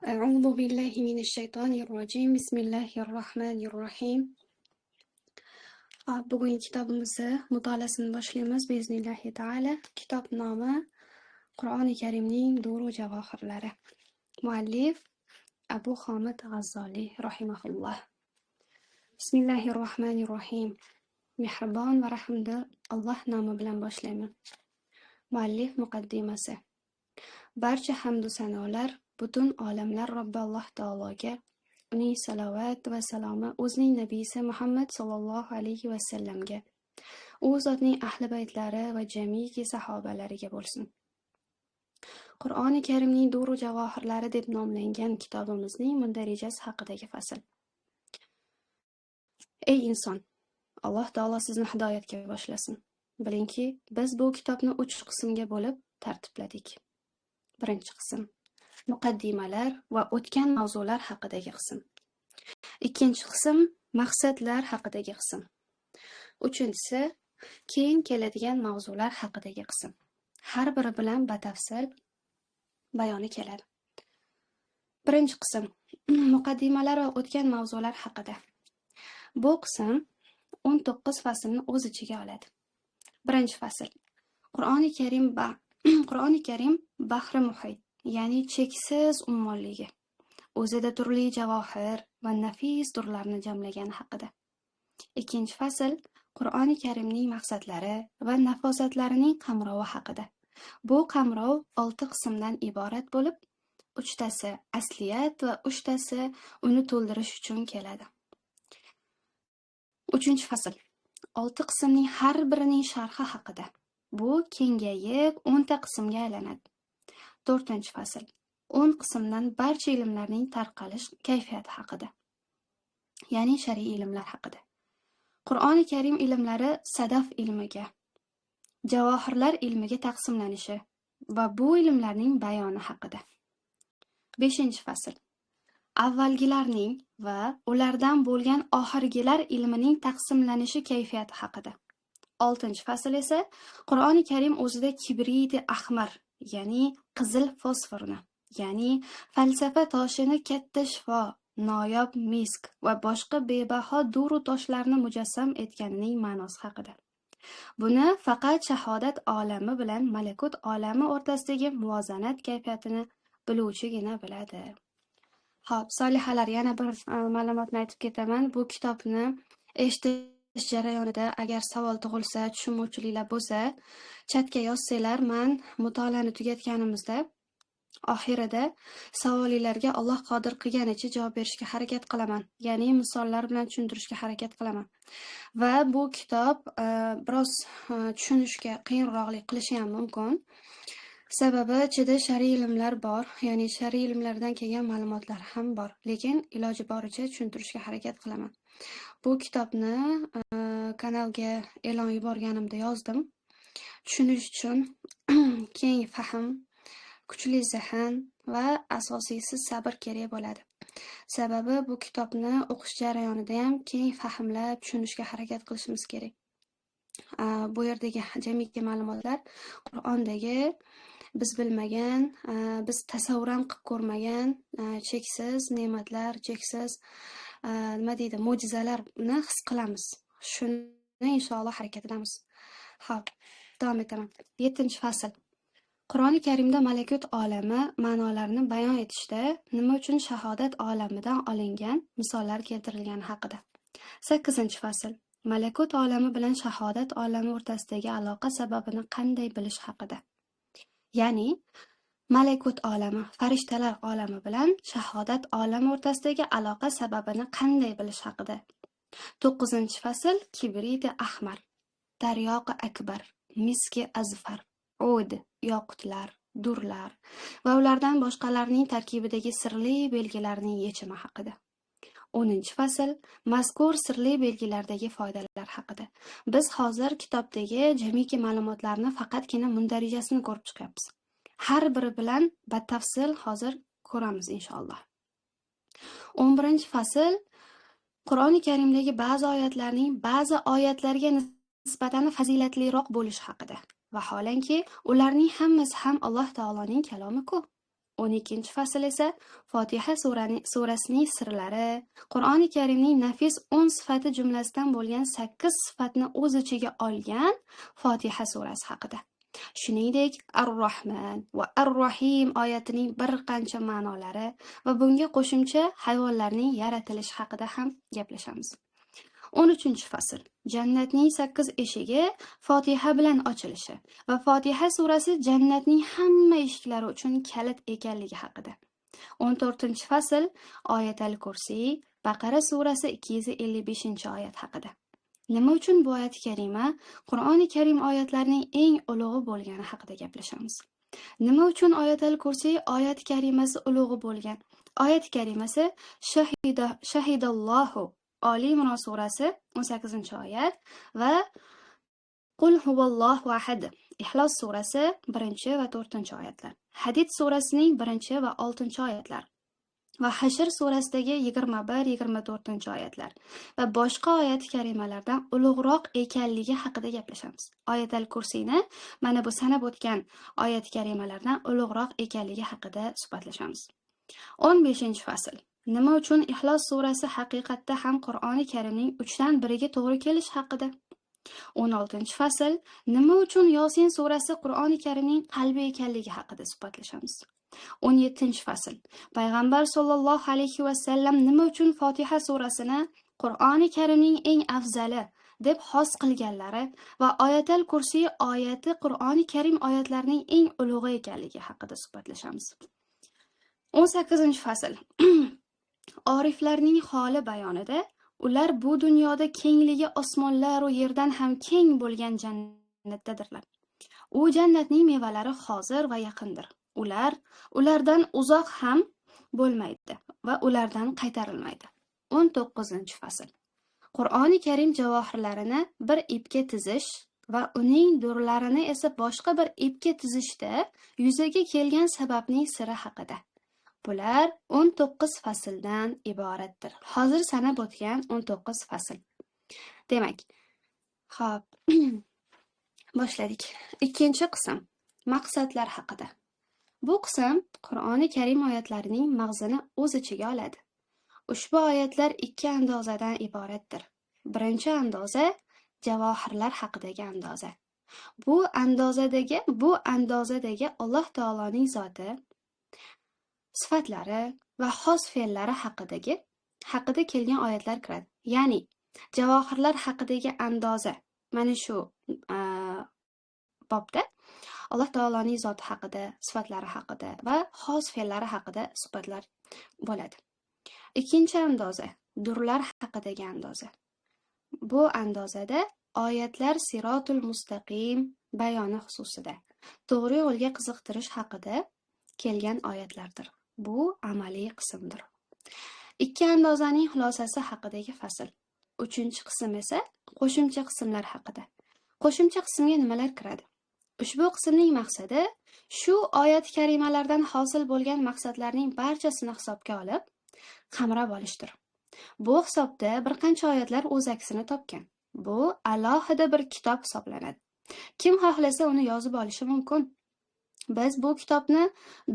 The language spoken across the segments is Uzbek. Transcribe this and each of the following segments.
أعوذ بالله من الشيطان الرجيم. بسم الله الرحمن الرحيم. Hop, bugungi kitobimizni mutolaasini boshlaymiz biiznillahi taala. Kitob nomi Qur'oni Karimning duru javohirlari. Muallif Abu Homid G'azzoliy rahimahulloh. Bismillahir rohmanir rohim. Mehribon va rahimdil Alloh nomi bilan boshlayman. Muallif muqaddimasi. Barcha hamdu sanolar butun olamlar Robbi Alloh taologa, uning salovat va salomi o'zining nabiysi Muhammad sollallohu alayhi vasallamga, u zotning ahli baytlari va jamiki sahobalariga bo'lsin. Qur'oni Karimning duru javohirlari deb nomlangan kitobimizning mundarijasi haqidagi fasl. Ey inson, Alloh taolo sizni hidoyatga boshlasin. Bilingki, biz bu kitobni 3 qismga bo'lib tartibladik. Birinchi qism muqaddimalar va o'tgan mavzular haqidagi qism. Ikkinchi qism maqsadlar haqidagi qism. Uchinchisi keyin keladigan mavzular haqidagi qism. Har biri bilan batafsil bayoni keladi. Birinchi qism muqaddimalar va o'tgan mavzular haqida. Bu qism 19 faslni o'z ichiga oladi. Birinchi fasl Qur'oni Karim bahri muhit, ya'ni cheksiz ummonligi, o'zida turli javohir va nafis durlarni jamlagani haqida. Ikkinchi fasl Qur'oni Karimning maqsadlari va nafosatlarining qamrovi haqida. Bu qamrov 6 qismdan iborat bo'lib, 3 tasi asliyat va 3 tasi uni to'ldirish uchun keladi. Uchinchi fasl 6 qismning har birining sharhi haqida. Bu kengayib 10 ta qismga aylanadi. 4 fasl 10 qismdan barcha ilmlarning tarqalish kayfiyati haqida, ya'ni shar'iy ilmlar haqida. Qur'oni Karim ilmlari sadaf ilmiga, javohirlar ilmiga taqsimlanishi va bu ilmlarning bayoni haqida. 5 fasl avvalgilarning va ulardan bo'lgan oxirgilar ilmining taqsimlanishi kayfiyati haqida. 6 fasl esa Qur'oni Karim o'zida kibriti ahmar, ya'ni qizil fosforni, ya'ni falsafa toshini katta shifo, noyob misk va boshqa bebaho duru toshlarni mujassam etganining ma'nosi haqida. Buni faqat shahodat olami bilan malakut olami o'rtasidagi muvozanat kayfiyatini biluvchigina biladi. Xo'p, solihalar, yana bir ma'lumotni aytib ketaman. Bu kitobni eshitish jarayonida agar savol tug'ilsa, tushunmovchiliklar bo'lsa, chatga yozsanglar, men mutolaani tugatganimizda oxirida savolinglarga Alloh qodir qilganicha javob berishga harakat qilaman. Ya'ni misollar bilan tushuntirishga harakat qilaman. Va bu kitob biroz tushunishga qiyinroqlik qilishi ham mumkin. Sababi ichida shar'iy ilmlar bor, ya'ni shar'iy ilmlardan kelgan ma'lumotlar ham bor. Lekin iloji boricha tushuntirishga harakat qilaman. Bu kitobni kanalga e'lon yuborganimda yozdim. Tushunish uchun keng fahm, kuchli zehn va asosiysi sabr kerak bo'ladi. Sababi bu kitobni o'qish jarayonida ham keng fahmlab tushunishga harakat qilishimiz kerak. Bu yerdagi jamiki ma'lumotlar Qur'ondagi biz bilmagan, biz tasavvur ham qilib ko'rmagan cheksiz ne'matlar, cheksiz nima deydi, mo'jizalarni his qilamiz. Shuni inshaalloh harakat etamiz. Xo'p, davom etaman. 7 fasl. Qur'oni Karimda malakut olami ma'nolarini bayon etishda nima uchun shahodat olamidan olingan misollar keltirilgani haqida. 8 fasl. Malakut olami bilan shahodat olami o'rtasidagi aloqa sababini qanday bilish haqida. Ya'ni malakut olami, farishtalar olami bilan shahodat olami o'rtasidagi aloqa sababini qanday bilish haqida. 9 fasl kibriti ahmar, taryoqi akbar, miski azfar, ud, yoqutlar, durlar va ulardan boshqalarning tarkibidagi sirli belgilarning yechimi haqida. 10 fasl mazkur sirli belgilardagi foydalar haqida. Biz hozir kitobdagi jamiki ma'lumotlarni faqatgina mundarijasini ko'rib chiqyapmiz. Har biri bilan batafsil hozir ko'ramiz inshaalloh. 11 fasl Qur'oni Karimdagi ba'zi oyatlarning ba'zi oyatlarga nisbatan fazilatliroq bo'lishi haqida. Vaholanki, ularning hammasi ham Alloh taoloning kalomi-ku. 12-fasl esa Fotiha surasining sirlari, Qur'oni Karimning nafis 10 sifati jumlasidan bo'lgan 8 sifatni o'z ichiga olgan Fotiha surasi haqida. Shuningdek, Ar-Rahman va Ar-Rahim oyatining bir qancha ma'nolari va bunga qo'shimcha hayvonlarning yaratilishi haqida ham gaplashamiz. 13-fasl. Jannatning 8 eshigi Fotiha bilan ochilishi va Fotiha surasi jannatning hamma eshiklari uchun kalit ekanligi haqida. 14-fasl Oyatal Kursi, Baqara surasi 255-oyat haqida. Nima uchun bu oyat karima Qur'oni Karim oyatlarining eng ulug'i bo'lgani haqida gaplashamiz. Nima uchun Oyatal Kursi oyat karimasi ulug'i bo'lgan? Oyat karimasi Shahidallohu Oli Imron surasi 18-oyat va Qul huvallohu ahad Ixlos surasi 1 va 4-oyatlar. Hadid surasining 1 va 6-oyatlar va Hashr surasidagi 21-24 oyatlar va boshqa oyat karimalardan ulug'roq ekanligi haqida gaplashamiz. Oyatal Kursini mana bu sanab o'tgan oyat karimalardan ulug'roq ekanligi haqida suhbatlashamiz. 15-fasl. Nima uchun Ixlos surasi haqiqatda ham Qur'oni Karimning 1/3ga to'g'ri kelishi haqida. 16-fasl. Nima uchun Yosin surasi Qur'oni Karimning qalbi ekanligi haqida suhbatlashamiz. 17-fasl. Payg'ambar sollallohu alayhi va sallam nima uchun Fotiha surasini Qur'oni Karimning eng afzali deb xos qilganlari va Oyatal Kursi oyati Qur'oni Karim oyatlarining eng ulug'i ekanligi haqida suhbatlashamiz. 18-fasl. Oriflarning holi bayonida ular bu dunyoda kengligi osmonlar va yerdan ham keng bo'lgan jannatdadirlar. U jannatning mevalari hozir va yaqindir. Ular ulardan uzoq ham bo'lmaydi va ulardan qaytarilmaydi. 19-fasl. Qur'oni Karim javohirlarini bir ipga tizish va uning durlarini esa boshqa bir ipga tizishda yuzaga kelgan sababning siri haqida. Bular 19 fasldan iboratdir. Hozir sanab o'tgan 19 fasl. Demak, xo'p, boshladik. Ikkinchi qism maqsadlar haqida. Bu qism Qur'oni Karim oyatlarining mag'zini o'z ichiga oladi. Ushbu oyatlar ikki andozadan iboratdir. Birinchi andoza javohirlar haqidagi andoza. Bu andozadagi Alloh taoloning zoti, sifatlari va xos fe'llari haqida kelgan oyatlar kiradi. Ya'ni javohirlar haqidagi andoza mana shu bobda Alloh taoloning zoti haqida, sifatlari haqida va xos fe'llari haqida suhbatlar bo'ladi. Ikkinchi andoza durlar haqidagi andoza. Bu andozada oyatlar sirotul mustaqim bayoni xususida to'g'ri yo'lga qiziqtirish haqida kelgan oyatlardir. Bu amaliy qismdir. Ikki andozaning xulosasi haqidagi fasl. Uchinchi qism esa qo'shimcha qismlar haqida. Qo'shimcha qismga nimalar kiradi? Ushbu qismning maqsadi shu oyat karimalardan hosil bo'lgan maqsadlarning barchasini hisobga olib, qamrab olishdir. Bu hisobda bir qancha oyatlar o'z aksini topgan. Bu alohida bir kitob hisoblanadi. Kim xohlasa uni yozib olishi mumkin. Biz bu kitobni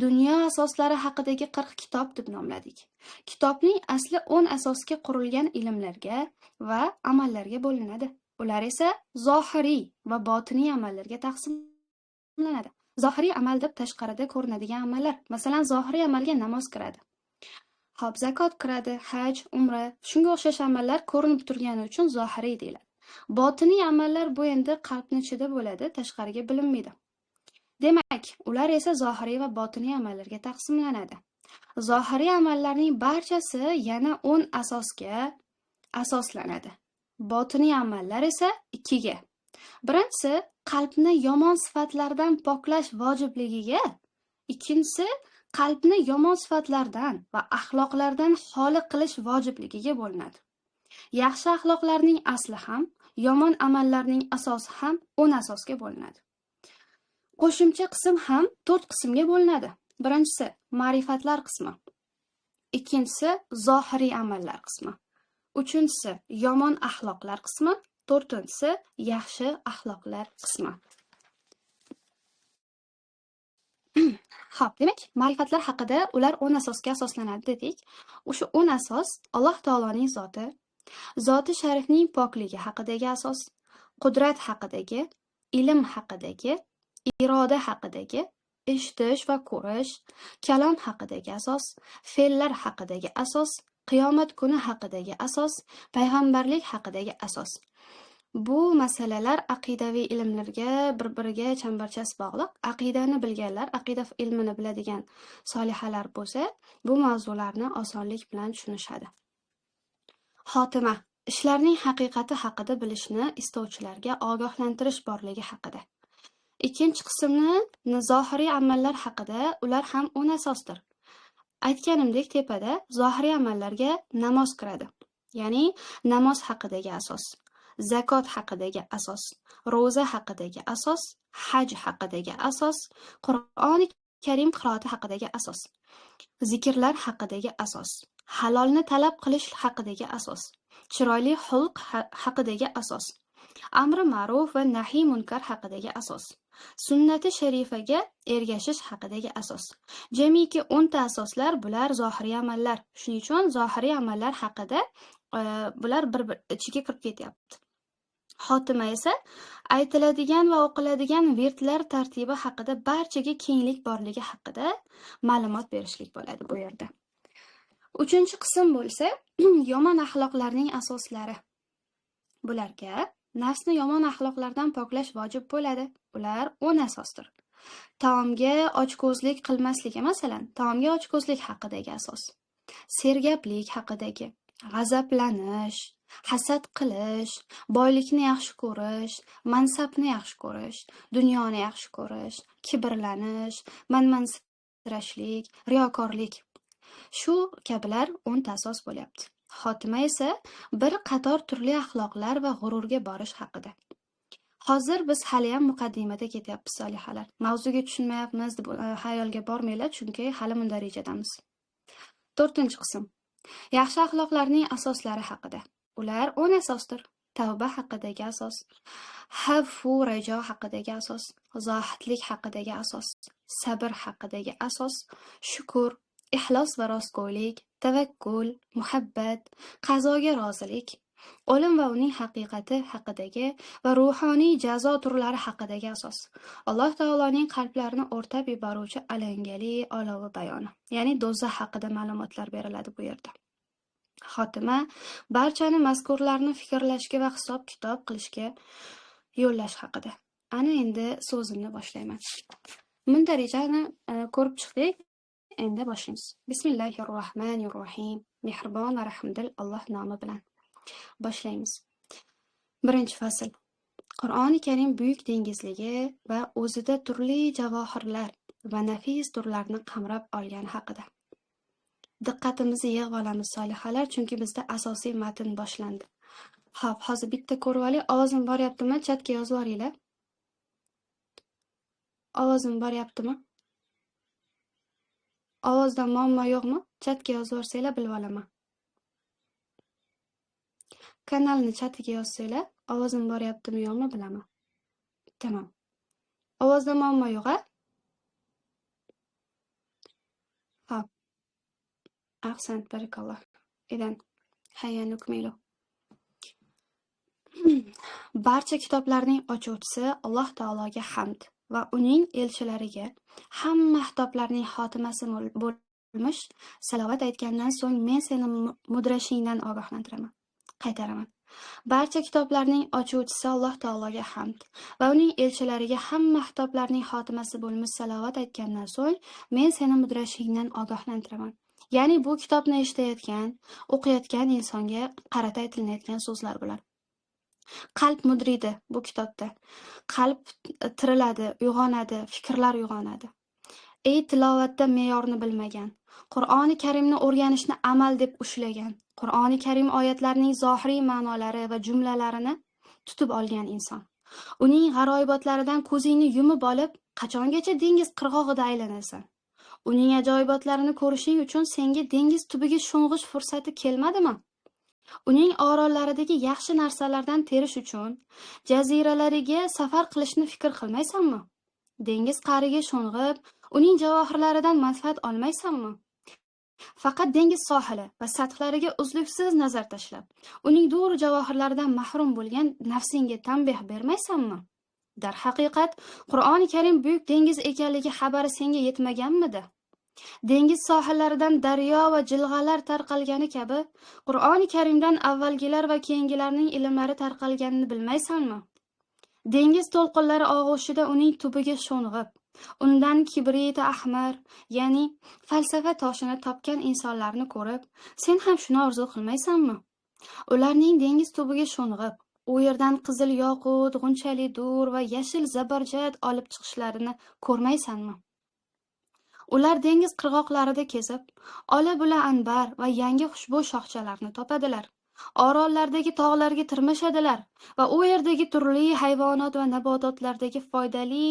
Dunyo asoslari haqidagi 40 kitob deb nomladik. Kitobning asli 10 asosga qurilgan ilmlarga va amallarga bo'linadi. Ular esa zohiriy va botiniy amallarga taqsimlanadi. Zohiriy amal deb tashqarida ko'rinadigan amallar. Masalan, zohiriy amalga namoz kiradi. Xo'p, zakot kiradi, haj, umra, shunga o'xshash amallar ko'rinib turgani uchun zohiriy deyiladi. Botiniy amallar bu endi qalbning ichida bo'ladi, tashqariga bilinmaydi. Demak, ular esa zohiriy va botiniy amallarga taqsimlanadi. Zohiriy amallarning barchasi yana 10 asosga asoslanadi. Botiniy amallar esa 2ga. Birinchisi qalbni yomon sifatlardan poklash vojibligiga, ikkinchisi qalbni yomon sifatlardan va axloqlardan xoli qilish vojibligiga bo'linadi. Yaxshi axloqlarning asli ham, yomon amallarning asosi ham 10 asosga bo'linadi. Qo'shimcha qism ham 4 qismga bo'linadi. Birinchisi ma'rifatlar qismi, ikkinchisi zohiriy amallar qismi, uchinchisi yomon axloqlar qismi, to'rtinchisi yaxshi axloqlar qismi. Xo'p, demak, ma'rifatlar haqida ular 10 asosga asoslanadi dedik. O'sha 10 asos Alloh taoloning zoti, zoti sharifning pokligi haqidagi asos, qudrat haqidagi, ilm haqidagi, iroda haqidagi, eshitish va ko'rish, kalom haqidagi asos, fe'llar haqidagi asos, qiyomat kuni haqidagi asos, payg'ambarlik haqidagi asos. Bu masalalar aqidaviy ilmlarga bir-biriga chambarchas bog'liq. Aqidani bilganlar, aqida ilmini biladigan solihalar bo'lsa, bu mavzularni osonlik bilan tushunishadi. Xotima. Ishlarning haqiqati haqida bilishni istovchilarga ogohlantirish borligi haqida. Ikkinchi qismni zohiriy amallar haqida, ular ham 10 asosdir. Aytganimdek, tepada zohiriy amallarga namoz kiradi. Ya'ni namoz haqidagi asos, zakot haqidagi asos, ro'za haqidagi asos, haj haqidagi asos, Qur'oni Karim qiroati haqidagi asos, zikrlar haqidagi asos, halolni talab qilish haqidagi asos, chiroyli xulq haqidagi asos, amri ma'ruf va nahiy munkar haqidagi asos, sunnati sharifaga ergashish haqidagi asos. Jamiki 10 ta asoslar bular zohiriy amallar. Shuning uchun zohiriy amallar haqida bular bir-bir ichiga kirib ketyapti. Xotima esa aytiladigan va o'qiladigan virdlar tartibi haqida barchaga kenglik borligi haqida ma'lumot berishlik bo'ladi bu yerda. Uchinchi qism bo'lsa yomon axloqlarning asoslari. Bularga nafsni yomon axloqlardan poklash vojib bo'ladi. Ular 10 asosdir. Taomga ochko'zlik qilmasligi, masalan, taomga ochko'zlik haqidagi asos, sergaplik haqidagi, g'azablanish, hasad qilish, boylikni yaxshi ko'rish, mansabni yaxshi ko'rish, dunyoni yaxshi ko'rish, kibrlanish, manmansirashlik, riyokorlik. Shu kabilar 10 ta asos bo'lyapti. Xotima esa bir qator turli axloqlar va g'ururga borish haqida. Hozir biz haliyam muqaddimada ketyapmiz solihalar. Mavzuga tushunmayapmiz deb xayolga bormanglar, chunki hali mundarijadamiz. 4-qism. Yaxshi axloqlarning asoslari haqida. Ular 10 asosdir. Tavba haqidagi asos, xavfu rajo haqidagi asos, zohidlik haqidagi asos, sabr haqidagi asos, shukr, ixlos va rostgo'ylik, tavakkul, muhabbat, qazoga rozilik, o'lim va uning haqiqati haqidagi va ruhoniy jazo turlari haqidagi asos. Alloh taoloning qalblarini o'rtab yuboruvchi alangali olovi bayoni, ya'ni do'zax haqida ma'lumotlar beriladi bu yerda. Xotima barchani mazkurlarni fikrlashga va hisob-kitob qilishga yo'llash haqida. Ana endi so'zimni boshlayman. Mundarijani ko'rib chiqdik. Endi boshlaymiz. Bismillahirrohmanirrohim. Mehribon va rahimdil Alloh nomi bilan boshlaymiz. 1-fasl. Qur'oni Karim buyuk dengizligi va o'zida turli javohirlar va nafis turlarni qamrab olgani haqida. Diqqatimizni yig'ib olamiz solihalar, chunki bizda asosiy matn boshlandi. Xo'p, hozir bitta ko'rib oling. Ovozim boryaptimi? Chatga yozib yuboringlar. Ovozim boryaptimi? Ovozda muammo yo'qmi? Chatga yozib yuborsanglar bilib olaman. Kanalni chatiga yozsanglar, ovozim boryaptimi yo'qmi bilaman. Tamam. Ovozda muammo yo'q-a? Xo'p. Ahsant, barakalloh. Idan, hayya nukmilu. Barcha kitoblarning ochuvchisi Alloh taologa hamd va uning elchilariga hamma kitoblarning xotimasi bo'lmish salovat aytgandan so'ng men seni mudrashingdan ogohlantiraman, qaytaraman. Barcha kitoblarning ochuvchisi Alloh taologa hamd va uning elchilariga hamma kitoblarning xotimasi bo'lmish salovat aytgandan so'ng men seni mudrashingdan ogohlantiraman. Ya'ni bu kitobni eshitayotgan, o'qiyotgan insonga qarata aytilayotgan so'zlar bular. Qalb mudriydi bu kitobda. Qalb tiriladi, uyg'onadi, fikrlar uyg'onadi. Ey tilovatda me'yorni bilmagan, Qur'oni Karimni o'rganishni amal deb ushlagan, Qur'oni Karim oyatlarining zohiriy ma'nolari va jumlalarini tutib olgan inson. Uning g'aroyibotlaridan ko'zingni yumib olib, qachongacha dengiz qirg'og'ida aylanasan? Uning ajoyibotlarini ko'rishing uchun senga dengiz tubiga sho'ng'ish fursati kelmadimi? Uning orollaridagi yaxshi narsalardan terish uchun jaziralariga safar qilishni fikr qilmaysanmi? Dengiz qa'riga sho'ng'ib, Uning javohirlaridan manfaat olmaysanmi? Faqat dengiz sohili va sathlariga uzluksiz nazar tashlab, uning dur javohirlaridan mahrum bo'lgan nafsingga tanbeh bermaysanmi? Darhaqiqat, Qur'oni Karim buyuk dengiz ekanligi xabari senga yetmaganmidi? Dengiz sohillaridan daryo va jilg'alar tarqalgani kabi, Qur'oni Karimdan avvalgilar va keyingilarning ilmlari tarqalganini bilmaysanmi? Dengiz to'lqinlari og'ushida uning tubiga sho'ng'ib, undan kibriti ahmar, ya'ni falsafa toshini topgan insonlarni ko'rib, sen ham shuni orzu qilmaysanmi? Ularning dengiz tubiga sho'ng'ib, u yerdan qizil yoqut, g'unchali dur va yashil zabarjad olib chiqishlarini ko'rmaysanmi? Ular dengiz qirg'oqlarida kezib, ola-bula anbar va yangi xushbo'y shoxchalarni topadilar. Orollardagi tog'larga tirmashadilar va u yerdagi turli hayvonot va nabototlardagi foydali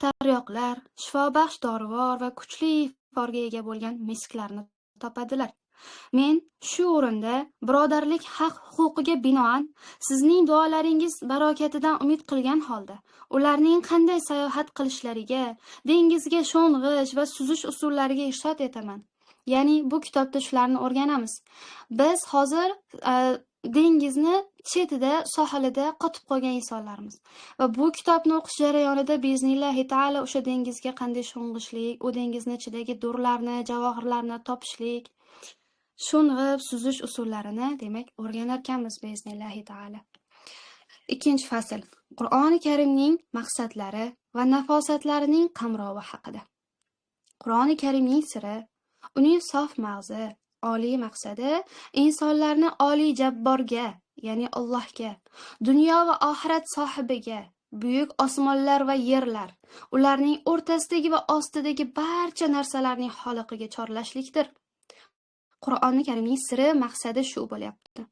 taryoqlar, shifobaxsh dorivor va kuchli iforga ega bo'lgan misklarni topadilar. Men shu o'rinda birodarlik haq-huquqiga binoan sizning duolaringiz barokatidan umid qilgan holda ularning qanday sayohat qilishlariga, dengizga sho'ng'ish va suzish usullariga irshod etaman. Ya'ni bu kitobda shularni o'rganamiz. Biz hozir dengizni chetida, sohilida qotib qolgan insonlarmiz. Va bu kitobni o'qish jarayonida biiznillahi taolo o'sha dengizga qanday sho'ng'ishlik, u dengizni ichidagi durlarni, javohirlarni topishlik, sho'ng'ib suzish usullarini demak o'rganar ekanmiz biiznillahi taolo. Ikkinchi fasl. Qur'oni Karimning maqsadlari va nafosatlarining qamrovi haqida. Qur'oni Karimning siri, uning sof mag'zi, oliy maqsadi insonlarni oliy Jabborga, ya'ni Allohga, dunyo va oxirat sohibiga, buyuk osmonlar va yerlar, ularning o'rtasidagi va ostidagi barcha narsalarning xoliqiga chorlashlikdir. Qur'oni Karimning siri, maqsadi shu bo'lyapti.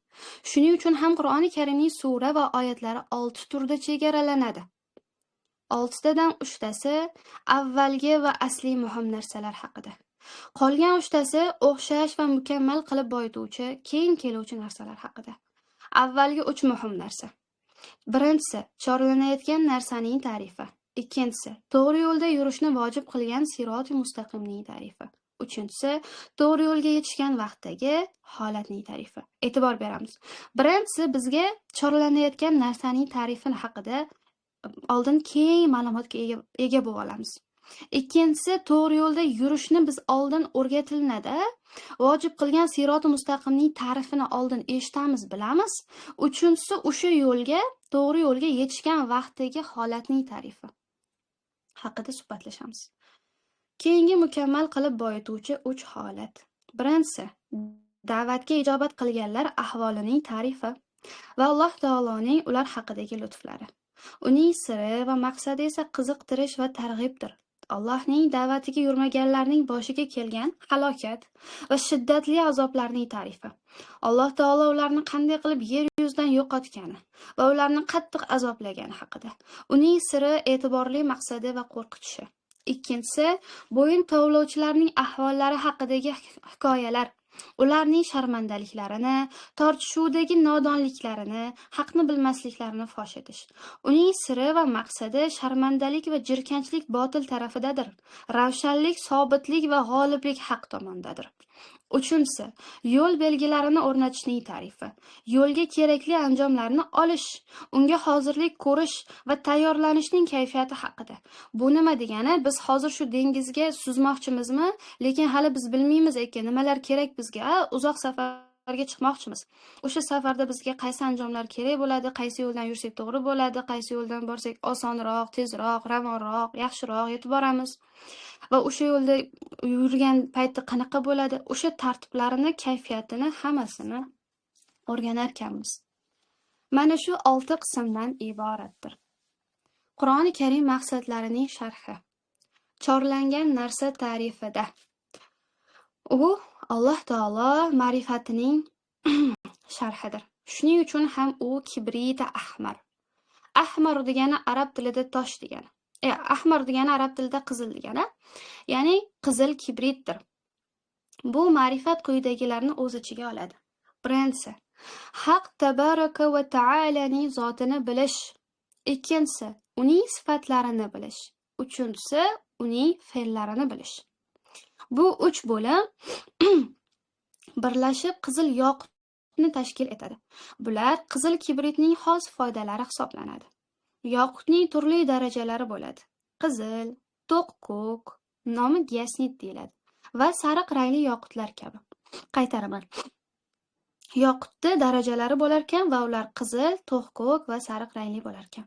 Shuning uchun ham Qur'oni Karimning sura va oyatlari 6 turda chegaralanadi. 6 tadan 3 tasi avvalgi va asli muhim narsalar haqida. Qolgan 3 tasi o'xshash va mukammal qilib boyituvchi, keyin keluvchi narsalar haqida. Avvalgi 3 muhim narsa. Birinchisi, chorlanayotgan narsaning ta'rifi. Ikkinchisi, to'g'ri yo'lda yurishni vojib qilgan siroti mustaqimning ta'rifi. Uchinchisi, to'g'ri yo'lga yetishgan vaqtdagi holatning ta'rifi. E'tibor beramiz. Birinchisi, bizga chorlanayotgan narsaning ta'rifi haqida oldin keng ma'lumotga ega bo'la olamiz. Ikkinchisi, to'g'ri yo'lda yurishni biz oldin o'rgatilinadi. Vojib qilgan siroti mustaqimning ta'rifini oldin eshitamiz, bilamiz. Uchinchisi, o'sha yo'lga, to'g'ri yo'lga yetishgan vaqtdagi holatning ta'rifi haqida suhbatlashamiz. Keyingi mukammal qilib boyituvchi 3 holat. Birinchisi, da'vatga ijobat qilganlar ahvolining ta'rifi va Alloh taoloning ular haqidagi lutflari. Uning siri va maqsadi esa qiziqtirish va targ'ibdir. Allohning da'vatiga yurmaganlarning boshiga kelgan halokat va shiddatli azoblarning ta'rifi. Alloh taolo ularni qanday qilib yer yuzidan yo'qotgani va ularni qattiq azoblagani haqida. Uning siri, e'tiborli maqsadi va qo'rqitishi. Ikkinchisi, bo'yin tovlovchilarning ahvollari haqidagi hikoyalar. Ularning sharmandaliklarini, tortishuvdagi nodonliklarini, haqni bilmasliklarini fosh etish. Uning siri va maqsadi sharmandalik va jirkanchlik botil tarafidadir. Ravshanlik, sobitlik va g'oliblik haq tomondadir. Uchinchisi, yo'l belgilarini o'rnatishning ta'rifi. Yo'lga kerakli anjomlarni olish, unga hozirlik ko'rish va tayyorlanishning kayfiyati haqida. Bu nima degani? Biz hozir shu dengizga suzmoqchimizmi? Lekin hali biz bilmaymiz ekan, nimalar kerak bizga? Uzoq safarga chiqmoqchimiz. O'sha safarda bizga qaysi anjomlar kerak bo'ladi, qaysi yo'ldan yursak to'g'ri bo'ladi, qaysi yo'ldan borsak osonroq, tezroq, ravonroq, yaxshiroq yetib boramiz. Va o'sha yo'lda yurgan paytda qanaqa bo'ladi, o'sha tartiblarini, kayfiyatini hammasini o'rganar ekanmiz. Mana shu 6 qismdan iboratdir. Qur'oni Karim maqsadlarining sharhi. Chorlangan narsa ta'rifida. U Alloh taolo ma'rifatining sharhidir. Shuning uchun ham u kibrita ahmar. Ahmar degani arab tilida tosh degani. Ahmar degani arab tilida qizil degani. Ya'ni qizil kibritdir. Bu ma'rifat quyidagilarni o'z ichiga oladi. Birinchisi, Haq tabaraka va taolaning zotini bilish. Ikkinchisi, uning sifatlarini bilish. Uchinchisi, uning fe'llarini bilish. Bu uch bo'lim birlashib qizil yoqutni tashkil etadi. Bular qizil kibritning xos foydalari hisoblanadi. Yoqutning turli darajalari bo'ladi. Qizil, to'q ko'k, nomi giasnit deyiladi va sariq rangli yoqutlar kabi. Qaytaraman. Yoqutda darajalari bo'larkan va ular qizil, to'q ko'k va sariq rangli bo'larkan.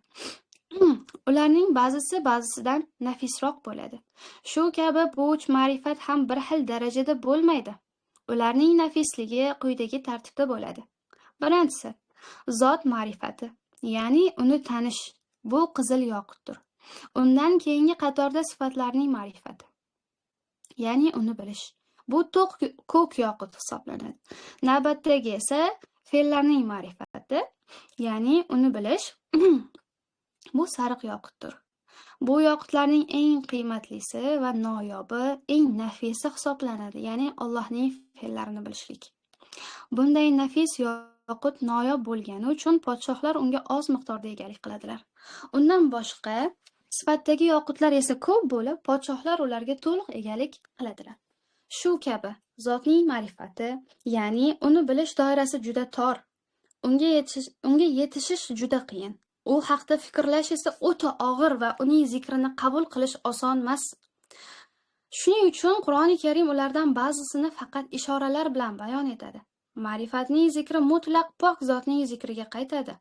Ularning ba'zisi ba'zisidan nafisroq bo'ladi. Shu kabi bu uch ma'rifat ham bir xil darajada bo'lmaydi. Ularning nafisligi quyidagi tartibda bo'ladi. Birinchisi, zot ma'rifati, ya'ni uni tanish. Bu qizil yoqutdir. Undan keyingi qatorda sifatlarning ma'rifati, ya'ni uni bilish. Bu to'q ko'k yoqut hisoblanadi. Navbatdagi esa fe'llarning ma'rifati, ya'ni uni bilish. Bu sariq yoqutdir. Bu yoqutlarning eng qiymatlisi va noyobi, eng nafisi hisoblanadi, ya'ni Allohning fe'llarini bilishlik. Bunday nafis yoqut noyob bo'lgani uchun podshohlar unga oz miqdorda egalik qiladilar. Undan boshqa sifatdagi yoqutlar esa ko'p bo'lib, podshohlar ularga to'liq egalik qiladilar. Shu kabi zotning ma'rifati, ya'ni uni bilish doirasi juda tor. Unga yetishish juda qiyin. U haqda fikrlash esa o'ta og'ir va uning zikrini qabul qilish oson emas. Shuning uchun Qur'oni Karim ulardan ba'zisini faqat ishoralar bilan bayon etadi. Ma'rifatning zikri mutlaq pok zotning zikriga qaytadi.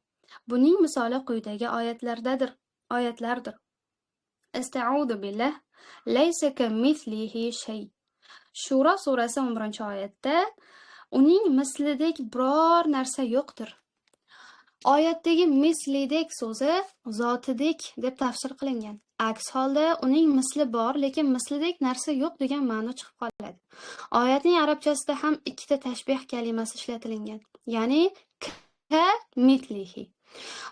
Buning misoli quyidagi oyatlardadir. Oyatlardir. Astauzu billah, laysa kamithlihi shay. Shura surasi 11-oyatda uning mislidek biror narsa yo'qdir. Oyatdagi mislidek so'zi zotidek deb tafsir qilingan. Aks holda uning misli bor, lekin mislidek narsa yo'q degan ma'no chiqib qoladi. Oyatning arabchasida ham ikkita tashbih kalimasi ishlatilgan, ya'ni ka mitlihi.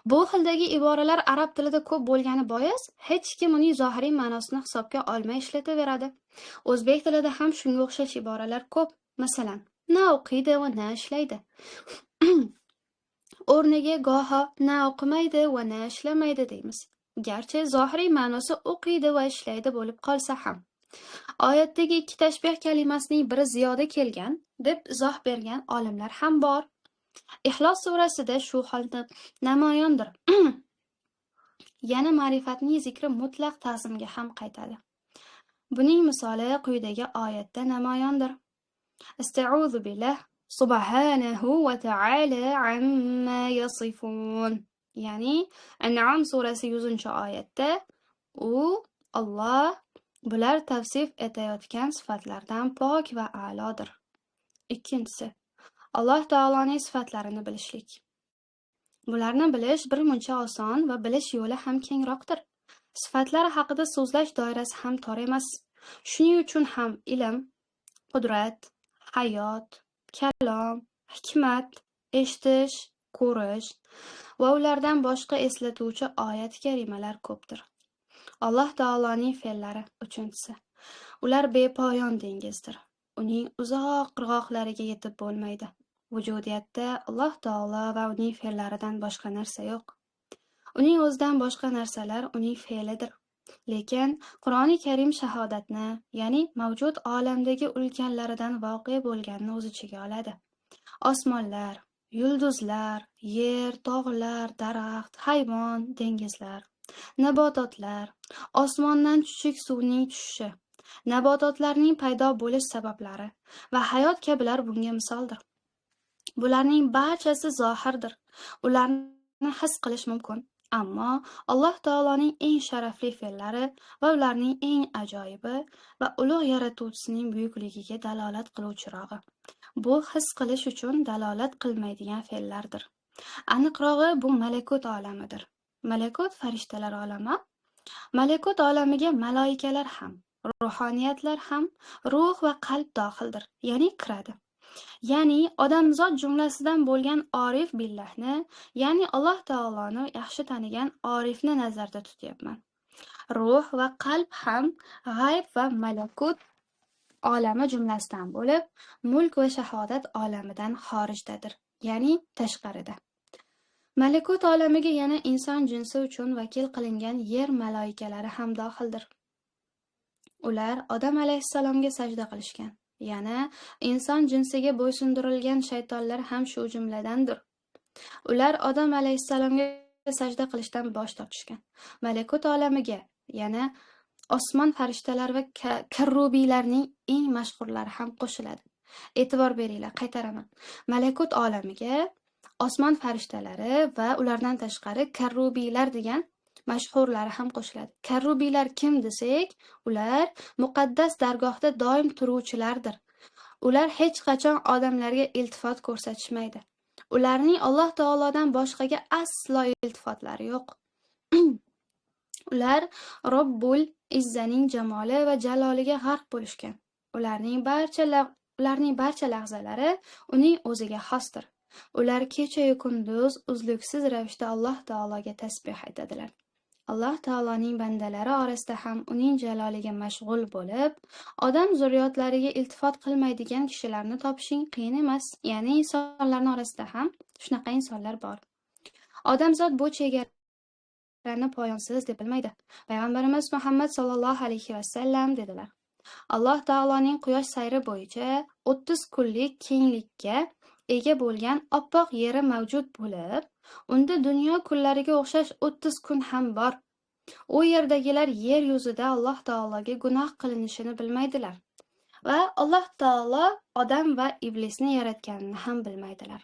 Bu xildagi iboralar arab tilida ko'p bo'lgani bois, hech kim uning zohiriy ma'nosini hisobga olmay ishlataveradi. O'zbek tilida ham shunga o'xshash iboralar ko'p. Masalan, na o'qiydi va na ishlaydi. O'rniga goho na o'qimaydi va na ishlamaydi deymiz. Garchi zohiriy ma'nosi o'qiydi va ishlaydi bo'lib qolsa ham. Oyatdagi ikki tashbih kalimasining biri ziyoda kelgan deb izoh bergan olimlar ham bor. Ixlos surasida shu holda namoyondir. Yana ma'rifatning zikri mutlaq ta'zimga ham qaytadi. Buning misoli quyidagi oyatda namoyondir. Astauzu billah, subhanahu va ta'ala amma yasifun. Ya'ni An'am surasi 100-oyatda u Alloh bular tavsif etayotgan sifatlardan pok va a'lodir. Ikkinchisi, Alloh taoloning sifatlarini bilishlik. Bularni bilish bir muncha oson va bilish yo'li ham kengroqdir. Sifatlar haqida so'zlash doirasi ham tor emas. Shuning uchun ham ilm, qudrat, hayot, kalom, hikmat, eshitish, ko'rish va ulardan boshqa eslatuvchi oyat karimalar ko'pdir. Alloh taoloning fe'llari uchinchisi. Ular bepoyon dengizdir. Uning uzoq qirg'oqlariga yetib bo'lmaydi. Vujudiyatda Alloh taolo va uning fe'llaridan boshqa narsa yo'q. Uning o'zidan boshqa narsalar uning fe'lidir. Lekin Qur'oni Karim shahodatni, ya'ni mavjud olamdagi ulkanlaridan voqe bo'lganini o'z ichiga oladi. Osmonlar, yulduzlar, yer, tog'lar, daraxt, hayvon, dengizlar, nabototlar, osmondan chuchuk suvning tushishi, nabototlarning paydo bo'lish sabablari va hayot kabilar bunga misoldir. Bularning barchasi zohirdir. Ularni his qilish mumkin. Ammo Alloh taoloning eng sharafli fe'llari va ularning eng ajoyibi va ulug' yaratuvchisining buyukligiga dalolat qiluvchirog'i. Bu his qilish uchun dalolat qilmaydigan fe'llardir. Aniqrog'i bu malakut olamidir. Malakut farishtalar olami. Malakut olamiga maloikalar ham, ruhoniyatlar ham, ruh va qalb dohildir, ya'ni kiradi. Ya'ni odamzod jumlasidan bo'lgan orif billahni, ya'ni Alloh taoloni yaxshi tanigan orifni nazarda tutyapman. Ruh va qalb ham g'ayb va malakut olami jumlasidan bo'lib, mulk va shahodat olamidan xorijdadir, ya'ni tashqarida. Malakut olamiga yana inson jinsi uchun vakil qilingan yer maloikalari ham dohildir. Ular Odam alayhissalomga sajda qilishgan. Yana inson jinsiga bo'ysundirilgan shaytonlar ham shu jumladandir. Ular Odam alayhissalomga sajda qilishdan bosh tortishgan. Malakut olamiga yana osmon farishtalari va karrubiylarning eng mashhurlari ham qo'shiladi. E'tibor beringlar, qaytaraman. Malakut olamiga osmon farishtalari va ulardan tashqari karrubiylar degan mashhurlari ham qo'shiladi. Karrubiylar kim desak, ular muqaddas dargohda doim turuvchilardir. Ular hech qachon odamlarga iltifot ko'rsatishmaydi. Ularning Alloh taolodan boshqaga aslo iltifotlari yo'q. Ular Robbul Izzaning jamoli va jaloliga g'arq bo'lishgan. Ularning barcha lahzalari uning o'ziga xosdir. Ular kecha-yu kunduz uzluksiz ravishda Alloh taologa tasbih aytadilar. Alloh taoloning bandalari orasida ham uning jaloliga mashg'ul bo'lib, odam zurriyotlariga iltifot qilmaydigan kishilarni topishing qiyin emas. Ya'ni insonlarning orasida ham shunaqa insonlar bor. Odamzod bu chegarani poyonsiz deb bilmaydi. Payg'ambarimiz Muhammad sallallohu alayhi vasallam dedilar: Alloh taoloning quyosh sayri bo'yicha 30 kunlik kenglikka ega bo'lgan oppoq yeri mavjud bo'lib, unda dunyo kunlariga o'xshash 30 kun ham bor. U yerdagilar yer yuzida Alloh taologa gunoh qilinishini bilmaydilar va Alloh taolo odam va iblisni yaratganini ham bilmaydilar.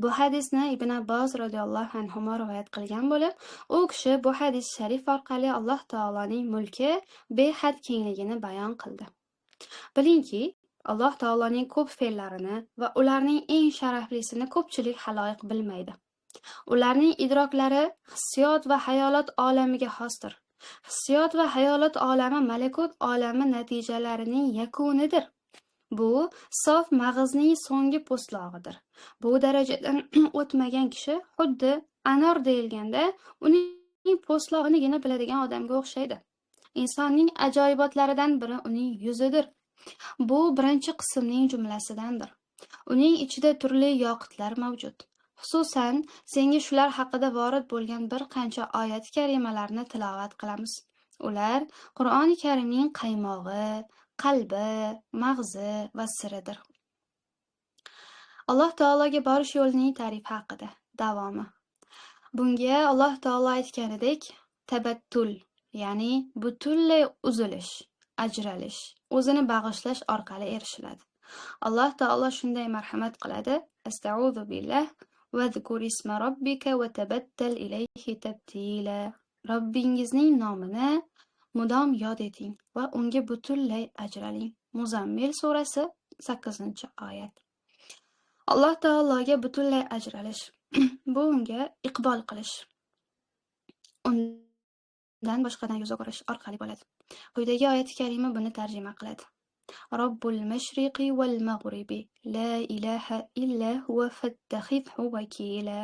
Bu hadisni Ibn Abbos radhiyallohu anhu rivoyat qilgan bo'lib, u kishi bu hadis sharif orqali Alloh taoloning mulki behad kengligini bayon qildi. Bilingki, Alloh taoloning ko'p fe'llarini va ularning eng sharaflisini ko'pchilik xaloyiq bilmaydi. Ularning idroklari hissiyot va hayolot olamiga xosdir. Hissiyot va hayolot olami malakut olami natijalarining yakunidir. Bu sof mag'izning so'nggi po'stlog'idir. Bu darajadan o'tmagan kishi xuddi anor deyilganda uning po'stlog'inigina biladigan odamga o'xshaydi. Insonning ajoyibotlaridan biri uning yuzidir. Bu birinchi qismning jumlasidandir. Uning ichida turli yoqutlar mavjud. Xususan, senga shular haqida vorid bo'lgan bir qancha oyat karimalarni tilovat qilamiz. Ular Qur'oni Karimning qaymog'i, qalbi, mag'zi va siridir. Alloh taologa borish yo'lining ta'rifi haqida davomi. Bunga Alloh taolo aytganidek tabattul, ya'ni butunlay uzilish, ajralish, o'zini bag'ishlash orqali erishiladi. Alloh taolo shunday marhamat qiladi: Astauzu billah vazkur isma robbika va tabattal ilayhi tabtila. Robbingizning nomini mudom yod eting va unga butunlay ajraling. Muzammil surasi 8-oyat. Alloh taologa butunlay ajralish, bu unga iqbol qilish, undan boshqadan yuz o'girish orqali bo'ladi. Quyidagi oyat karima buni tarjima qiladi. Robbul mashriqi val mag'ribi la ilaha illa huwa fattakhidhu vakila.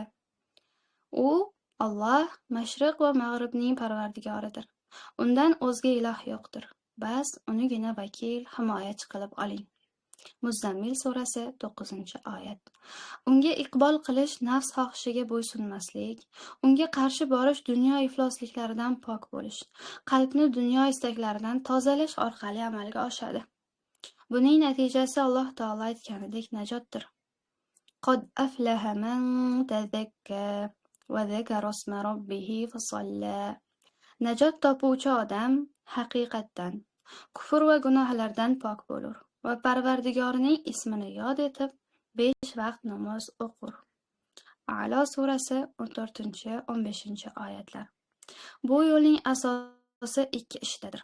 U Alloh mashriq va mag'ribning parvardigoridir. Undan o'zga iloh yo'qdir. Bas unigina vakil, himoyachi qilib oling. Muzammil surasi 9-oyat. Unga iqbol qilish nafs xohishiga bo'ysunmaslik, unga qarshi borish dunyo iflosliklaridan pok bo'lish, qalbni dunyo istaklaridan tozalash orqali amalga oshadi. Buning natijasi Alloh taolo aytganidek najotdir. Qad aflaha man tazakka va zakara isma robbihi fasalla. Najot topuvchi odam haqiqatdan kufr va gunohlardan pok bo'lur va Parvardigorining ismini yod etib 5 vaqt namoz o'qir. A'lo surasi 14-15 oyatlar. Bu yo'lning asosi ikki ishdadir.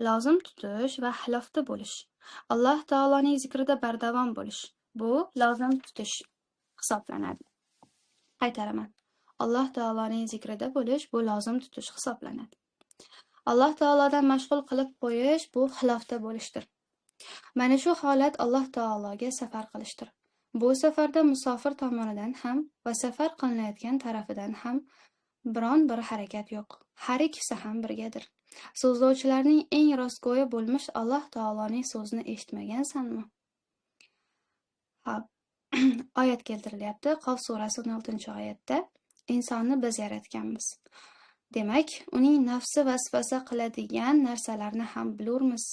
Lozim tutish va xilofda bo'lish. Alloh taoloning zikrida bardavom bo'lish. Bu lozim tutish hisoblanadi. Qaytaraman. Alloh taoloning zikrida bo'lish bu lozim tutish hisoblanadi. Alloh taolodan mashg'ul qilib qo'yish bu xilofda bo'lishdir. Mana shu holat Alloh taologa safar qilishdir. Bu safarda musofir tomonidan ham va safar qilinayotgan tarafidan ham biron bir harakat yo'q. Har ikkisi ham birgadir. So'zlovchilarning eng rostgo'yi bo'lmish Alloh taoloning so'zini eshitmagansanmi? Hop. Oyat keltirilyapti. Qof surasi 16-oyatda insonni biz yaratganmiz. Demak, uning nafsi vasvasa qiladigan narsalarni ham bilurmiz.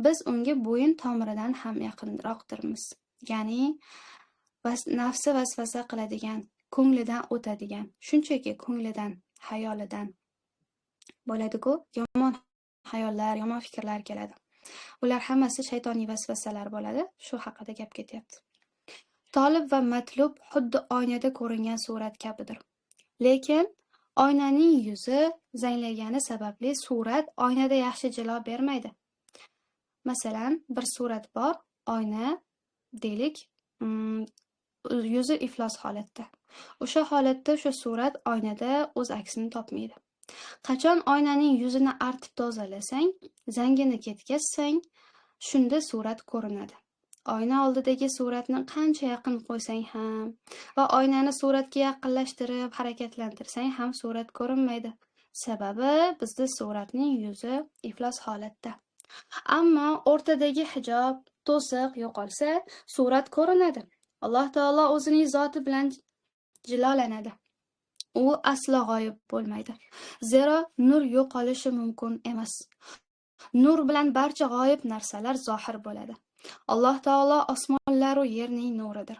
Biz unga bo'yin tomiridan ham yaqinroqdirmiz. Ya'ni nafsi vasvasa qiladigan, ko'nglidan o'tadigan, shunchaki ko'nglidan, xayolidan bo'ladi-ku, yomon xayollar, yomon fikrlar keladi. Ular hammasi shaytoniy vasvasalar bo'ladi. Shu haqida gap ketyapti. Tolib va matlub xuddi oynada ko'ringan surat kabidir. Lekin oynaning yuzi zanglagani sababli surat oynada yaxshi jilo bermaydi. Masalan, bir surat bor, oyna deylik, yuzi iflos holatda. O'sha holatda o'sha surat oynada o'z aksini topmaydi. Qachon oynaning yuzini artib tozalasang, zangini ketkazsang, shunda surat ko'rinadi. Oyna oldidagi suratni qancha yaqin qo'ysang ham va oynani suratga yaqinlashtirib harakatlantirsang ham surat ko'rinmaydi. Sababi bizda suratning yuzi iflos holatda. Ammo o'rtadagi hijob, to'siq yo'qolsa, surat ko'rinadi. Alloh taolo o'zining zoti bilan jilolanadi. U aslo g'oyib bo'lmaydi. Zero nur yo'qolishi mumkin emas. Nur bilan barcha g'oyib narsalar zohir bo'ladi. Alloh taolo osmonlar va yerning nuridir.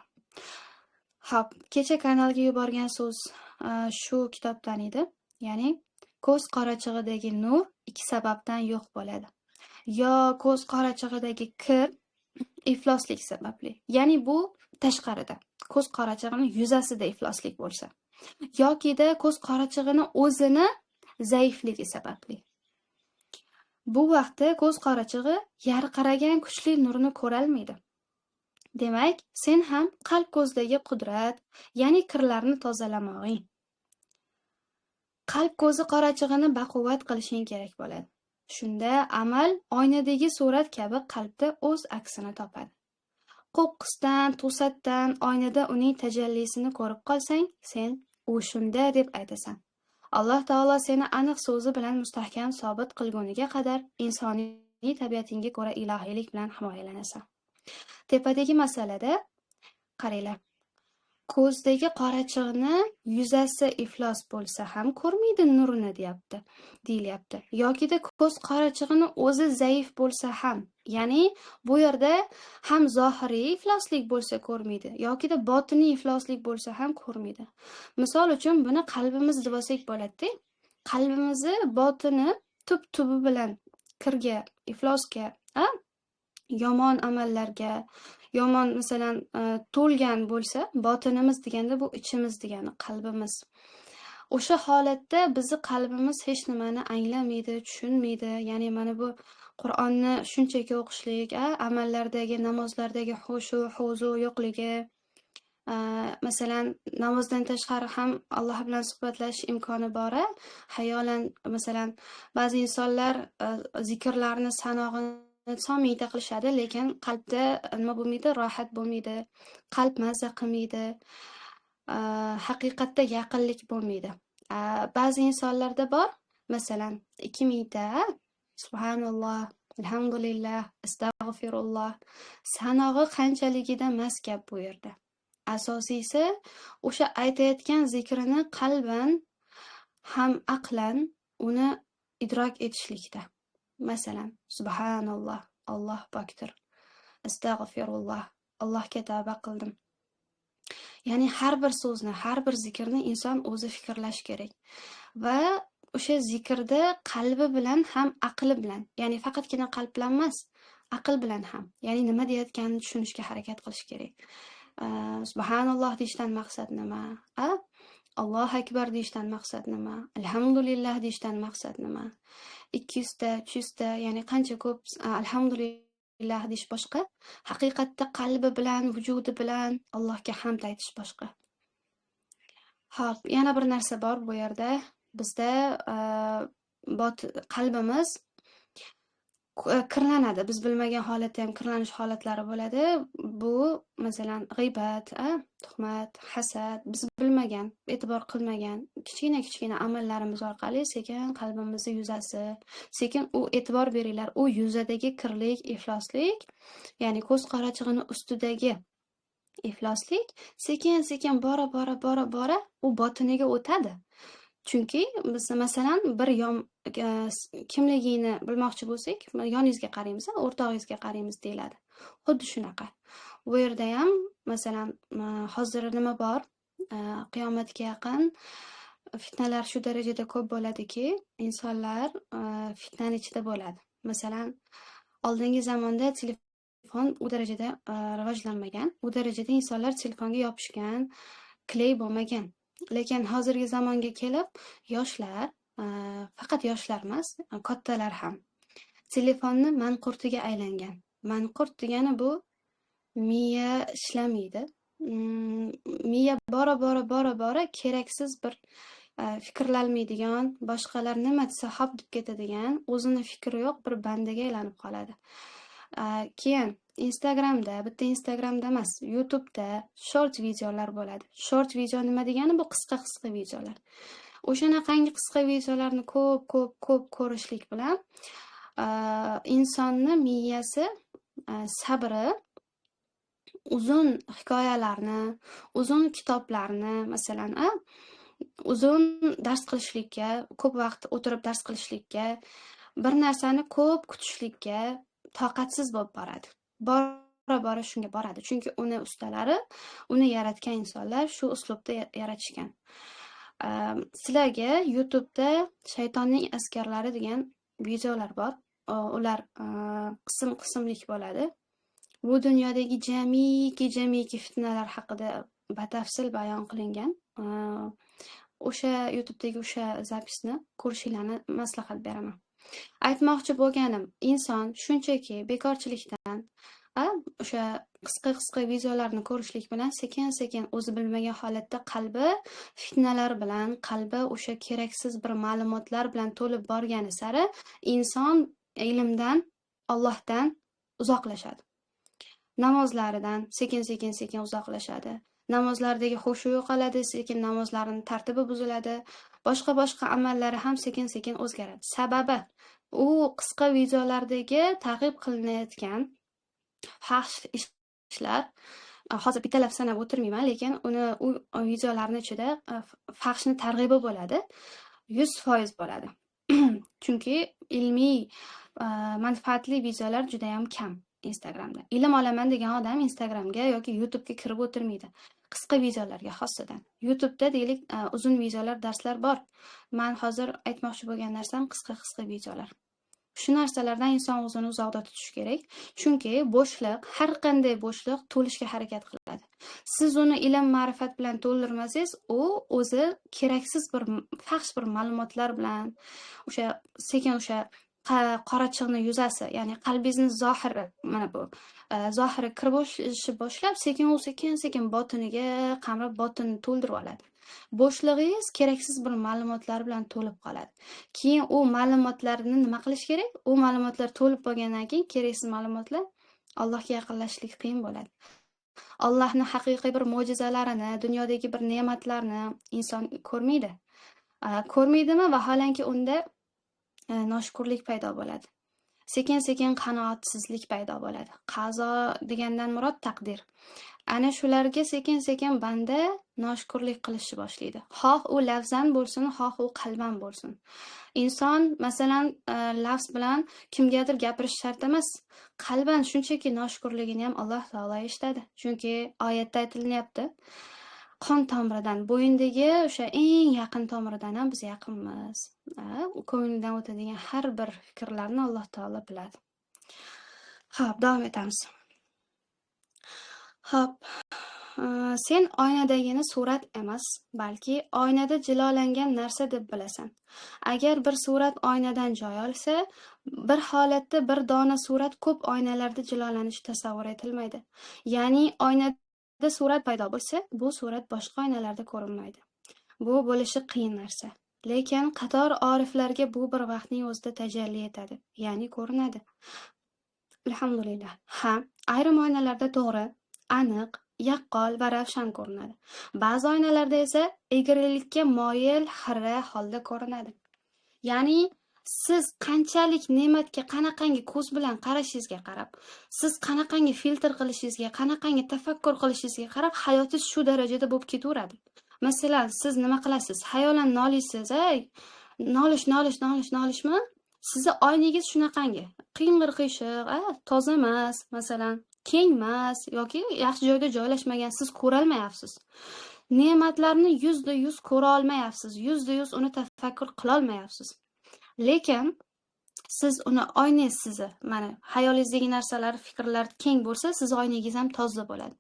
Xo'p, kecha kanalga yuborgan so'z shu kitobdan edi. Ya'ni ko'z qorachig'idagi nur ikki sababdan yo'q bo'ladi. Yo ko'z qorachig'idagi kir ifloslik sababli. Ya'ni bu tashqarida, ko'z qorachig'ining yuzasida ifloslik bo'lsa, yokida ko'z qorachig'ini o'zini zaifligi sababli. Bu vaqtda ko'z qorachig'i yarqiragan kuchli nurni ko'rolmaydi. Demak, sen ham qalb ko'zdagi qudrat, ya'ni kirlarni tozalamog'ing. Qalb ko'zi qorachig'ini baquvvat qilishing kerak bo'ladi. Shunda amal oynadagi surat kabi qalbda o'z aksini topadi. Qo'qqisdan, to'satdan oynada uning tajallisini ko'rib qolsang, sen u shunda deb aytasan. Alloh taolo seni aniq so'zi bilan mustahkam sobit qilguniga qadar insoniy tabiatingga ko'ra ilohiylik bilan himoyalanasan. Tepadagi masalada qaranglar. Ko'zdagi qorachig'ini yuzasi iflos bo'lsa ham ko'rmaydi nurini deyapti, deyilyapti. Yokida ko'z qorachig'ini o'zi zaif bo'lsa ham, ya'ni bu yerda ham zohiriy ifloslik bo'lsa ko'rmaydi, yokida botiniy ifloslik bo'lsa ham ko'rmaydi. Misol uchun buni qalbimiz deb olsak bo'ladi-da. Qalbimizni botini tub-tubi bilan kirga, iflosga, yomon amallarga, yomon masalan to'lgan bo'lsa, botinimiz deganda bu ichimiz degani, qalbimiz. O'sha holatda bizni qalbimiz hech nimani anglamaydi, tushunmaydi. Ya'ni mana bu Qur'onni shunchaki o'qishlik, amallardagi, namozlardagi xushu, huzu yo'qligi, masalan, namozdan tashqari ham Alloh bilan suhbatlashish imkoni bor. Xayolan masalan, ba'zi insonlar zikrlarni sanog'ini son mingta qilishadi, lekin qalbda nima bo'lmaydi, rohat bo'lmaydi, qalb mazza qilmaydi, haqiqatda yaqinlik bo'lmaydi. Ba'zi insonlarda bor, masalan, 2000 ta subhanalloh, alhamdulillah, astag'firulloh sanog'i qanchaligida emas gap bu yerda. Asosiysi o'sha aytayotgan zikrini qalban ham aqlan uni idrok etishlikda. Masalan, subhanalloh, Alloh pokdir. Astag'firulloh, Allohga tavba qildim. Ya'ni har bir so'zni, har bir zikrni inson o'zi fikrlash kerak. Va o'sha zikrda qalbi bilan ham aqli bilan, ya'ni faqatgina qalb bilan emas, aql bilan ham, ya'ni nima deyotganini tushunishga harakat qilish kerak. Subhanalloh deyishdan maqsad nima? Allohu akbar deyishdan maqsad nima? Alhamdulillah deyishdan maqsad nima? 200 ta, 300 ta, ya'ni qancha ko'p alhamdulillah deyish boshqa, haqiqatda qalbi bilan, vujudi bilan Allohga hamd aytish boshqa. Xo'p, yana bir narsa bor bu yerda. Bizda qalbimiz kirlanadi. Biz bilmagan holatda ham kirlanish holatlari bo'ladi. Bu masalan g'iybat, tuhmat, hasad, biz bilmagan, e'tibor qilmagan kichkina-kichkina amallarimiz orqali sekin qalbimizni yuzasi, sekin u e'tibor beringlar, u yuzadagi kirlik, ifloslik, ya'ni ko'z qorachig'ini ustidagi ifloslik sekin-sekin bora-bora u botiniga o'tadi. Chunki biz, masalan, bir yon kimligingni bilmoqchi bo'lsak, yoningizga qaraymiz, o'rtog'ingizga qaraymiz deyiladi. Xuddi shunaqa. Bu yerda ham, masalan, hozir nima bor? Qiyomatga yaqin fitnalar shu darajada ko'p bo'ladiki, insonlar fitnani ichida bo'ladi. Masalan, oldingi zamonda telefon u darajada rivojlanmagan, u darajada insonlar telefonga yopishgan, kley bo'lmagan. Lekin hozirgi zamonga kelib yoshlar, faqat yoshlar emas, kattalar ham telefonni manqurtiga aylangan. Manqurt degani bu miya ishlamaydi. Miya bora bora bora bora keraksiz bir fikrlanmaydigan, boshqalar nima desa hop deb ketadigan, o'zini fikri yo'q bir bandaga aylanib qoladi. Keyin Instagramda, bitta Instagramda emas, YouTube'da short videolar bo'ladi. Short video nima degani? Bu qisqa-qisqa videolar. O'shanaqangi qisqa videolarni ko'p, ko'p, ko'p ko'rishlik bilan insonni miyasi, sabri uzun hikoyalarni, uzun kitoblarni, masalan, uzun dars qilishlikka, ko'p vaqt o'tirib dars qilishlikka, bir narsani ko'p kutishlikka toqatsiz bo'lib boradi. Bora-bora shunga boradi. Chunki uni ustalari, uni yaratgan insonlar shu uslubda yaratishgan. Sizlarga YouTube'da Shaytonning askarlari degan videolar bor. Ular qism-qismlik bo'ladi. Bu dunyodagi jamiki fitnalar haqida batafsil bayon qilingan. O'sha YouTube'dagi o'sha zapisni ko'rishinglarni maslahat beraman. Aytmoqchi bo'lganim, inson shunchaki bekorchilikdan o'sha qisqa-qisqa videolarni ko'rishlik bilan sekin-sekin o'zi bilmagan holatda qalbi fitnalar bilan, qalbi o'sha keraksiz bir ma'lumotlar bilan to'lib borgani sari inson ilmdan, Allohdan uzoqlashadi. Namozlaridan sekin-sekin sekin uzoqlashadi. Namozlardagi xushu yo'qoladi, sekin namozlarining tartibi buziladi. Boshqa-boshqa amallari ham sekin-sekin o'zgaradi. Sababi u qisqa videolardagi targ'ib qilinayotgan fahsh ishlar, hozir bittalab sanab o'tirmayman, lekin uni u videolarning ichida fahshni targ'ibi bo'ladi, 100% bo'ladi. Chunki ilmiy, manfaatli videolar juda ham kam Instagramda. Ilm olaman degan odam Instagramga yoki YouTube'ga kirib o'tirmaydi. Qisqa videolarga xossadan. YouTube'da deylik, uzun videolar, darslar bor. Men hozir aytmoqchi bo'lgan narsam qisqa-qisqa videolar. Shu narsalardan inson o'zini uzoqda tutish kerak. Chunki bo'shliq, har qanday bo'shliq to'lishga harakat qiladi. Siz uni ilm ma'rifat bilan to'ldirmasangiz, u o'zi keraksiz bir fahsh bir ma'lumotlar bilan o'sha sekin o'sha qorachig'ini yuzasi, ya'ni qalbingizni zohiri, mana bu zohiri kir boshlab, sekin u sekin-sekin botiniga qamrab, botinini to'ldirib oladi. Bo'shlig'ingiz keraksiz bir ma'lumotlar bilan to'lib qoladi. Keyin u ma'lumotlarni nima qilish kerak? U ma'lumotlar to'lib bo'lgandan keyin keraksiz ma'lumotlar Allohga yaqinlashishlik qiyin bo'ladi. Allohning haqiqiy bir mo'jizalarini, dunyodagi bir ne'matlarni inson ko'rmaydi. Ko'rmaydimi? Vaholanki unda noshukurlik paydo bo'ladi. Sekin-sekin qanoatsizlik paydo bo'ladi. Qazo degandan murod taqdir. Ana shularga sekin-sekin banda noshukurlik qilishni boshlaydi. Xoh u lafzan bo'lsin, xoh u qalban bo'lsin. Inson, masalan, lafz bilan kimgadir gapirish shart emas. Qalban shunchaki noshukurligini ham Alloh taolo eshitadi. Chunki oyatda aytilyapti. Qon tomiridan, bo'yindagi o'sha eng yaqin tomiridan ham biz yaqinmiz. Ko'ngildan o'tadigan har bir fikrlarni Alloh taolo biladi. Xo'p, davom etamiz. Xo'p, sen oynadagini surat emas, balki oynada jilolangan narsa deb bilasan. Agar bir surat oynadan joy olsa, bir holatda bir dona surat ko'p oynalarda jilolanishi tasavvur etilmaydi. Ya'ni oynada surat paydo bo'lsa, bu surat boshqa oynalarda ko'rinmaydi. Bu bo'lishi qiyin narsa. Lekin qator oriflarga bu bir vaqtning o'zida tajalli etadi, ya'ni ko'rinadi. Alhamdulillah. Ha, ayrim oynalarda to'g'ri, aniq, yaqqol va ravshan ko'rinadi. Ba'zi oynalarda esa egrilikka moyil xira holda ko'rinadi. Ya'ni siz qanchalik ne'matga qanaqangi ko'z bilan qarashingizga qarab, siz qanaqangi filtr qilishingizga, qanaqangi tafakkur qilishingizga qarab hayotingiz shu darajada bo'lib ketaveradi. Masalan, siz nima qilasiz? Xayolan noliysiz, nolish, nolish, nolish, nolishmi? Sizni oyningiz shunaqangi, qiyng'ir-qiyshiq, toza emas, masalan, keng emas yoki yaxshi joyda joylashmagan, siz ko'rolmayapsiz. Ne'matlarni 100% ko'ra olmayapsiz, 100% uni tafakkur qila olmayapsiz. Lekin siz uni oyningiz sizni, mana xayolingizdagi narsalar, fikrlar keng bo'lsa, siz oyningiz ham toza bo'ladi,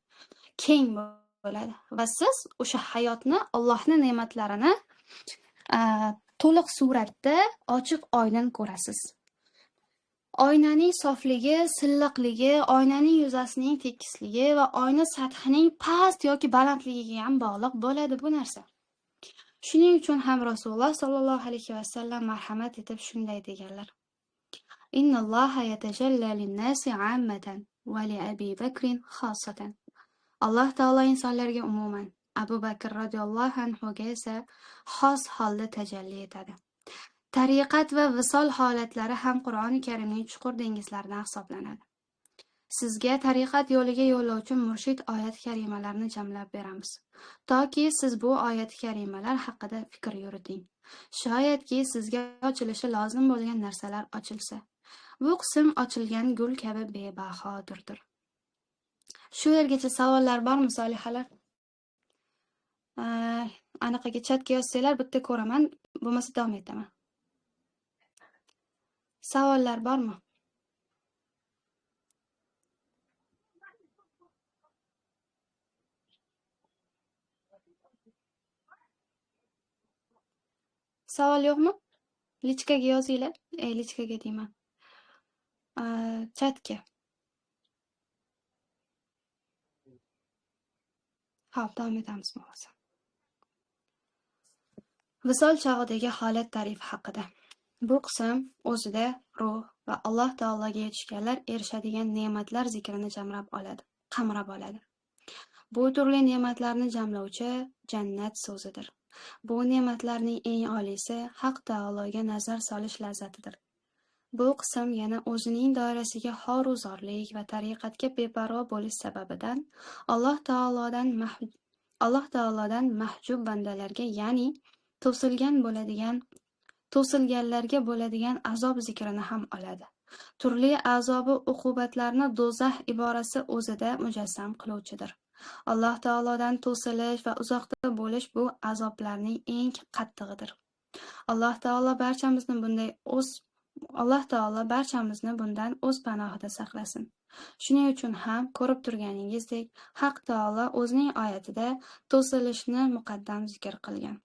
keng bo'ladi va siz o'sha hayotni, Allohning ne'matlarini to'liq suratda ochiq oydin ko'rasiz. Oynaning sofligi, silliqligi, oynaning yuzasining tekisligi va oyna sathining past yoki balandligiga ham bog'liq bo'ladi bu narsa. Shuning uchun ham Rasululloh sollallohu alayhi vasallam marhamat etib shunday deganlar: Innalloha yatajalla lin-nasi 'ammatan va li Abi Bakrin xossatan. Alloh taolo insonlarga umuman, Abu Bakr radhiyallohu anhuga esa xos holda tajalli etadi. Tariqat va visol holatlari ham Qur'oni Karimning chuqur dengizlaridan hisoblanadi. Sizga tariqat yo'liga yo'llovchi murshid oyat karimalarni jamlab beramiz, toki siz bu oyat karimalar haqida fikr yuriting. Shoyatki sizga ochilishi lozim bo'lgan narsalar ochilsa, bu qism ochilgan gul kabi bebahodirdir. Shu yergacha savollar bormi, solihalar? Anaqaga chatga yozsanglar bitta ko'raman, bo'lmasa davom etaman. Savollar bormi? Savol yo'qmi? Lichkaga yozinglar. Lichkaga deyman. Chatga. Xo'p, davom etamiz bo'lmasa. Visol chog'idagi holat tarifi haqida. Bu qism o'zida ruh va Alloh taologa yetishganlar erishadigan ne'matlar zikrini jamlab oladi, qamrab oladi. Bu turli ne'matlarni jamlovchi jannat so'zidir. Bu ne'matlarning eng oliysi Haq taologa nazar solish lazzatidir. Bu qism yana o'zining doirasiga xor-uzorlik va tariqatga beparvo bo'lish sababidan Alloh taolodan mahjub bandalarga, ya'ni to'silganlarga bo'ladigan azob zikrini ham oladi. Turli azobi uqubatlarni do'zax iborasi o'zida mujassam qiluvchidir. Alloh taolodan to'silish va uzoqda bo'lish bu azoblarning eng qattig'idir. Alloh taolo barchamizni bundan o'z panohida saqlasin. Shuning uchun ham ko'rib turganingizdek, Haq taolo o'zining oyatida to'silishni muqaddam zikr qilgan.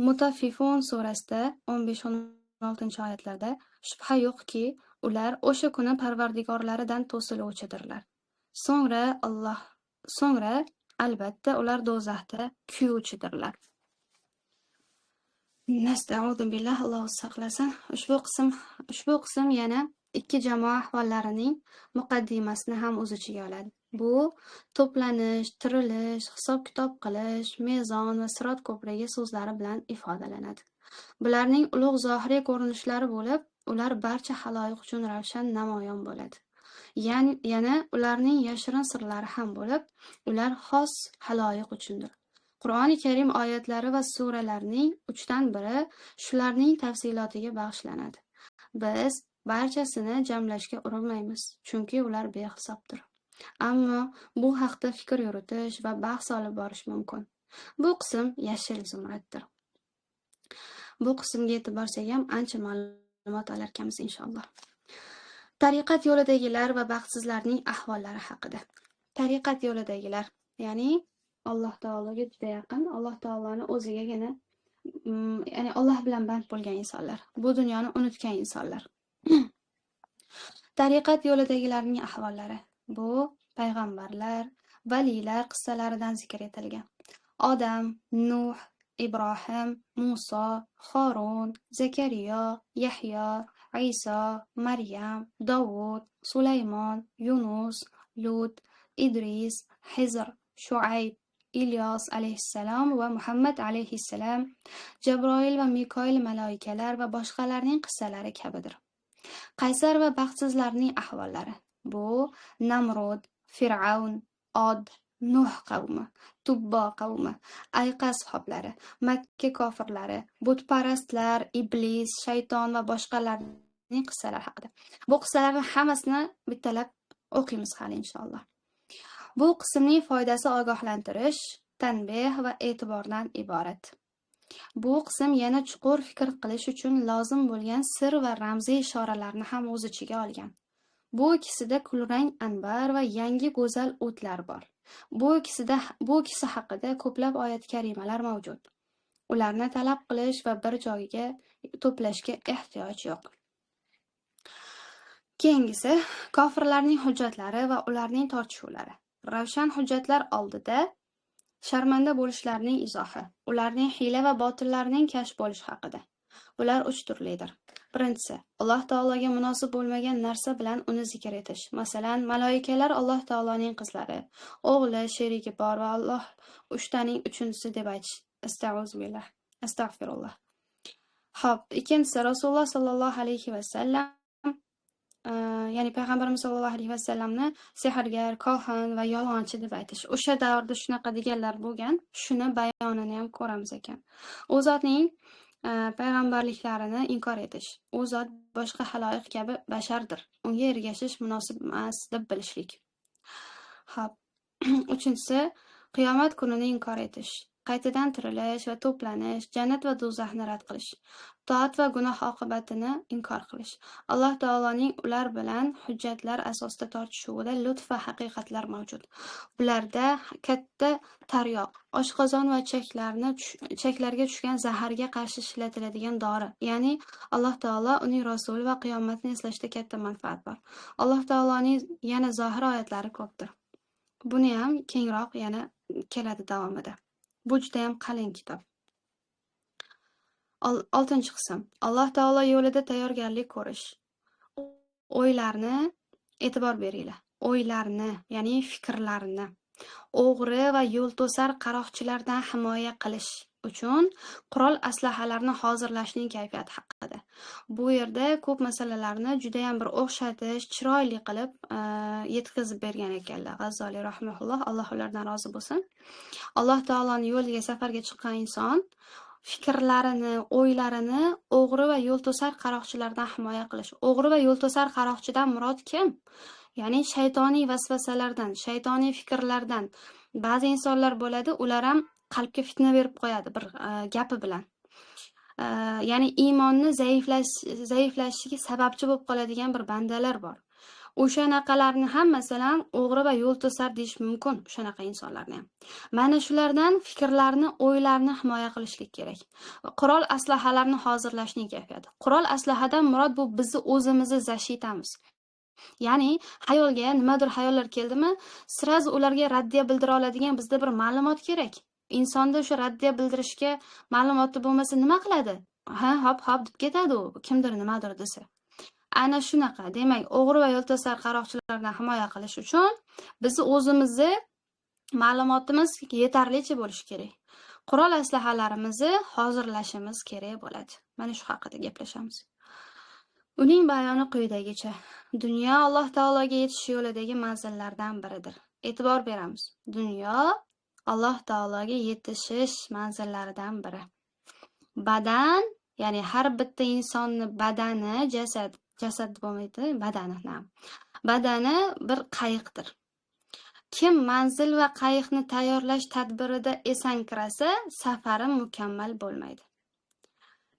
Mutaffifun surasida 15-16 oyatlarda shubha yo'qki, ular o'sha kuni parvardigorlaridan to'siluvchidirlar. So'ngra albatta ular do'zaxda kuyuvchidirlar. Nasta'udu billah, Alloh saqlasin. Ushbu qism yana ikki jamoa ahvollarining muqaddimasini ham o'z ichiga oladi. Bu to'planish, tirilish, hisob-kitob qilish, mezon va sirot ko'prigi so'zlari bilan ifodalanadi. Bularning ulug' zohiriy ko'rinishlari bo'lib, ular barcha xaloyiq uchun ravshan namoyon bo'ladi. Yana ularning yashirin sirlari ham bo'lib, ular xos xaloyiq uchundir. Qur'oni Karim oyatlari va suralarining 3dan biri shularning tafsilotiga bag'ishlanadi. Biz barchasini jamlashga urinmaymiz, chunki ular behisobdir. Ammo bu haqda fikr yuritish va bahs olib borish mumkin. Bu qism yashil zumraddir. Bu qismga yetib borsak ham ancha ma'lumot olarkanmiz inshaalloh. Tariqat yo'lidagilar va baxtsizlarning ahvollari haqida. Tariqat yo'lidagilar, ya'ni Alloh taologa juda yaqin, Alloh taoloni o'zigagina, ya'ni Alloh bilan band bo'lgan insonlar, bu dunyoni unutgan insonlar. Tariqat yo'lidagilarning ahvollari. Bu payg'ambarlar, valiylar qissalaridan zikr etilgan. Odam, Nuh, Ibrohim, Muso, Xorun, Zakariyo, Yahyo, Iso, Maryam, Dovud, Sulaymon, Yunus, Lut, Idris, Hizr, Shuayb, Ilyos alayhissalom va Muhammad alayhissalom, Jabroil va Mikoil maloikalar va boshqalarning qissalari kabidir. Qaysar va baxtsizlarning ahvollari. Bu Namrud, Fir'avn, Od, Nuh qavmi, Tubbo qavmi, Ayqa ashoblari, Makka kofirlari, butparastlar, iblis, shayton va boshqalarning qissalari haqida. Bu qissalarning hammasini bittalab o'qiymiz hali inshaalloh. Bu qismning foydasi ogohlantirish, tanbeh va e'tibordan iborat. Bu qism yana chuqur fikr qilish uchun lozim bo'lgan sir va ramziy ishoralarni ham o'z ichiga olgan. Bu ikkisida kulrang anbar va yangi go'zal o'tlar bor. Bu ikkisi haqida ko'plab oyat karimalar mavjud. Ularni talab qilish va bir joyga to'plashga ehtiyoj yo'q. Keyingisi kofirlarning hujjatlari va ularning tortishuvlari. Ravshan hujjatlar oldida sharmanda bo'lishlarining izohi, ularning hiyla va botillarining kashf bo'lishi haqida. Bular uch turlidir. Birinchisi, Alloh taologa munosib bo'lmagan narsa bilan uni zikr etish. Masalan, maloikalar Alloh taoloning qizlari, o'g'li, sherigi bor va Alloh uchtaning uchinchisi deb aytish. Astag'firullah. Astag'firullah. Xo'p, ikkinchisi, Rasululloh sallallohu alayhi va sallam, ya'ni payg'ambarimiz sollallohu alayhi vasallamni sehrgar, kohin va yolg'onchi deb aytish. O'sha davrda shunaqa deganlar bo'lgan, shuni bayonini ham ko'ramiz ekan. U zotning payg'ambarliklarini inkor etish. U zot boshqa haloyiq kabi bashardir. Unga ergashish munosib emas deb bilishlik. Xo'p, uchinchisi, qiyomat kunini inkor etish. Qaytadan tirilish va to'planish, jannat va do'zaxni rad qilish, toat va gunoh oqibatini inkor qilish. Alloh taoloning ular bilan hujjatlar asosida tortishuvida lutf va haqiqatlar mavjud. Bularda katta taryoq, oshqozon va chaklarga tushgan zaharga qarshi ishlatiladigan dori, ya'ni Alloh taolo, uning rasuli va qiyomatni eslashda katta manfaat bor. Alloh taoloning yana zohir oyatlari ko'pdir. Buni ham kengroq yana keladi davomida. Bu juda ham qalin kitob. 6-qism. Alloh taolo yo'lida tayyorgarlik ko'rish. O'ylarni e'tibor beringlar. O'ylarni, ya'ni fikrlarni o'g'ri va yo'l to'sar qaroqchilardan himoya qilish uchun qurol aslahalarni hozirlashning kayfiyati haqida. Bu yerda ko'p masalalarni juda ham bir o'xshatish, chiroyli qilib yetkazib bergan ekanlar. G'azzoliy rahimahulloh, Alloh ulardan rozi bo'lsin. Alloh taoloning yo'liga safarga chiqqan inson fikrlarini, o'ylarini o'g'ri va yo'l to'sar qaroqchilardan himoya qilish. O'g'ri va yo'l to'sar qaroqchidan murod kim? Ya'ni shaytoniy vasvasalardan, shaytoniy fikrlardan. Ba'zi insonlar bo'ladi, ular ham qalbga fitna berib qo'yadi bir gapi bilan. Ya'ni iymonni zaiflashishiga sababchi bo'lib qoladigan bir bandalar bor. O'shanaqalarni ham masalan o'g'ri va yo'l to'sar deyish mumkin, o'shanaqa insonlarni ham. Mana shulardan fikrlarni, o'ylarni himoya qilishlik kerak. Qurol aslahalarni hozirlashning kayfiyati. Qurol aslahadan murod bu bizni o'zimizni zashitamiz. Ya'ni xayolga nimadir xayollar keldimi, sразу ularga raddiya bildira oladigan bizda bir ma'lumot kerak. Insonda o'sha raddiya bildirishga ma'lumoti bo'lmasa nima qiladi? Ha, hop hop deb ketadi u, kimdir nimadir desa. Ana shunaqa. Demak, o'g'ri va yo'l to'sar qaroqchilardan himoya qilish uchun bizni o'zimizni ma'lumotimiz yetarlicha bo'lishi kerak. Qurol aslahalarimizni hozirlashimiz kerak bo'ladi. Mana shu haqida gaplashamiz. Uning bayoni quyidagicha. Dunyo Alloh taologa yetish yo'lidagi manzillardan biridir. E'tibor beramiz. Dunyo Alloh taologa yetishish manzillaridan biri. Badan, ya'ni har bitta insonni badani, jasad bo'lmaydi, badani, badani bir qayiqdir. Kim manzil va qayiqni tayyorlash tadbirida esankirasa, safari mukammal bo'lmaydi.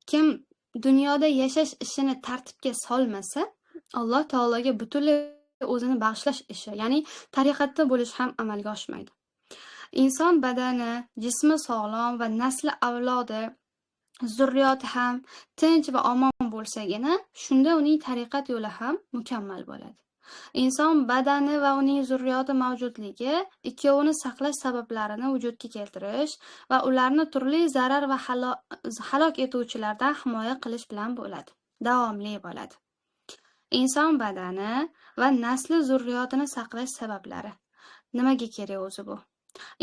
Kim dunyoda yashash ishini tartibga solmasa, Alloh taologa butunlay o'zini bag'ishlash ishi, ya'ni tariqatda bo'lish ham amalga oshmaydi. Inson badani, jismi sog'lom va nasli avlodi, zurriyoti ham tinch va omon bo'lsagina, shunda uning tariqat yo'li ham mukammal bo'ladi. Inson badani va uning zurriyoti mavjudligi ikkovini saqlash sabablarini vujudga keltirish va ularni turli zarar va halok etuvchilardan himoya qilish bilan bo'ladi, davomli bo'ladi. Inson badani va nasli zurriyotini saqlash sabablari. Nimaga kerak o'zi bu?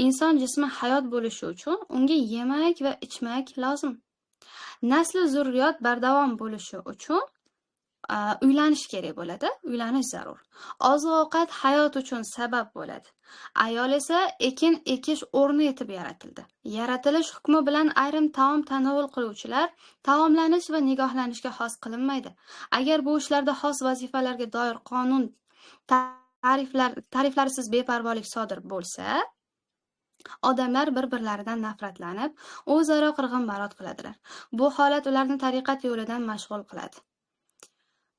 Inson jismi hayot bo'lishi uchun unga yemak va ichmak lozim. Nasli zurriyot bardavom bo'lishi uchun Uylanish kerak bo'ladi, uylanish zarur. Oziq-ovqat hayot uchun sabab bo'ladi. Ayol esa ekin ekish o'rni etib yaratildi. Yaratilish hukmi bilan ayrim taom tanovul qiluvchilar taomlanish va nigohlanishga xos qilinmaydi. Agar bu ishlarda xos vazifalarga doir qonun ta'riflarsiz beparvolik sodir bo'lsa, odamlar bir-birlaridan nafratlanib, o'zaro qirg'inbarot qiladilar. Bu holat ularni tariqat yo'lidan mashg'ul qiladi.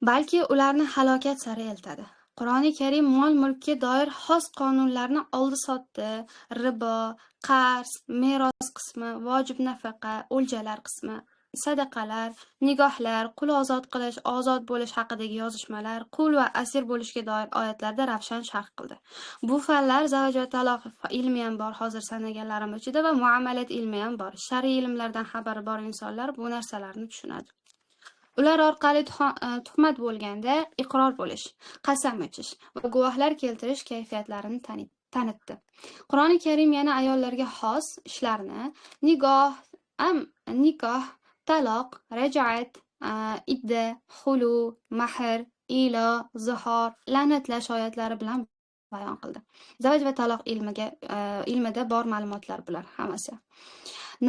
Balki ularni halokat sari eltadi. Qur'oni Karim mol-mulkka doir xos qonunlarni oldi-sotdi, ribo, qarz, meros qismi, vojib nafaqa, o'ljalar qismi, sadaqalar, nigohlar, qul ozod qilish, ozod bo'lish haqidagi yozishmalar, qul va asir bo'lishga doir oyatlarda ravshan sharh qildi. Bu fanlar zavj va taloq ilmi ham bor hozir sanaganlarim ichida va muomalat ilmi ham bor. Shar'iy ilmlardan xabari bor insonlar bu narsalarni tushunadi. Ular orqali tuhmat bo'lganda iqror bo'lish, qasam ichish va guvohlar keltirish kayfiyatlarini tanitdi. Qur'oni Karim yana ayollarga xos ishlarni nikoh, taloq, raj'at, idda, xulu, mahr, ilo, zihor, la'natlash oyatlari bilan bayon qildi. Zavj va taloq ilmida bor ma'lumotlar bular hammasi.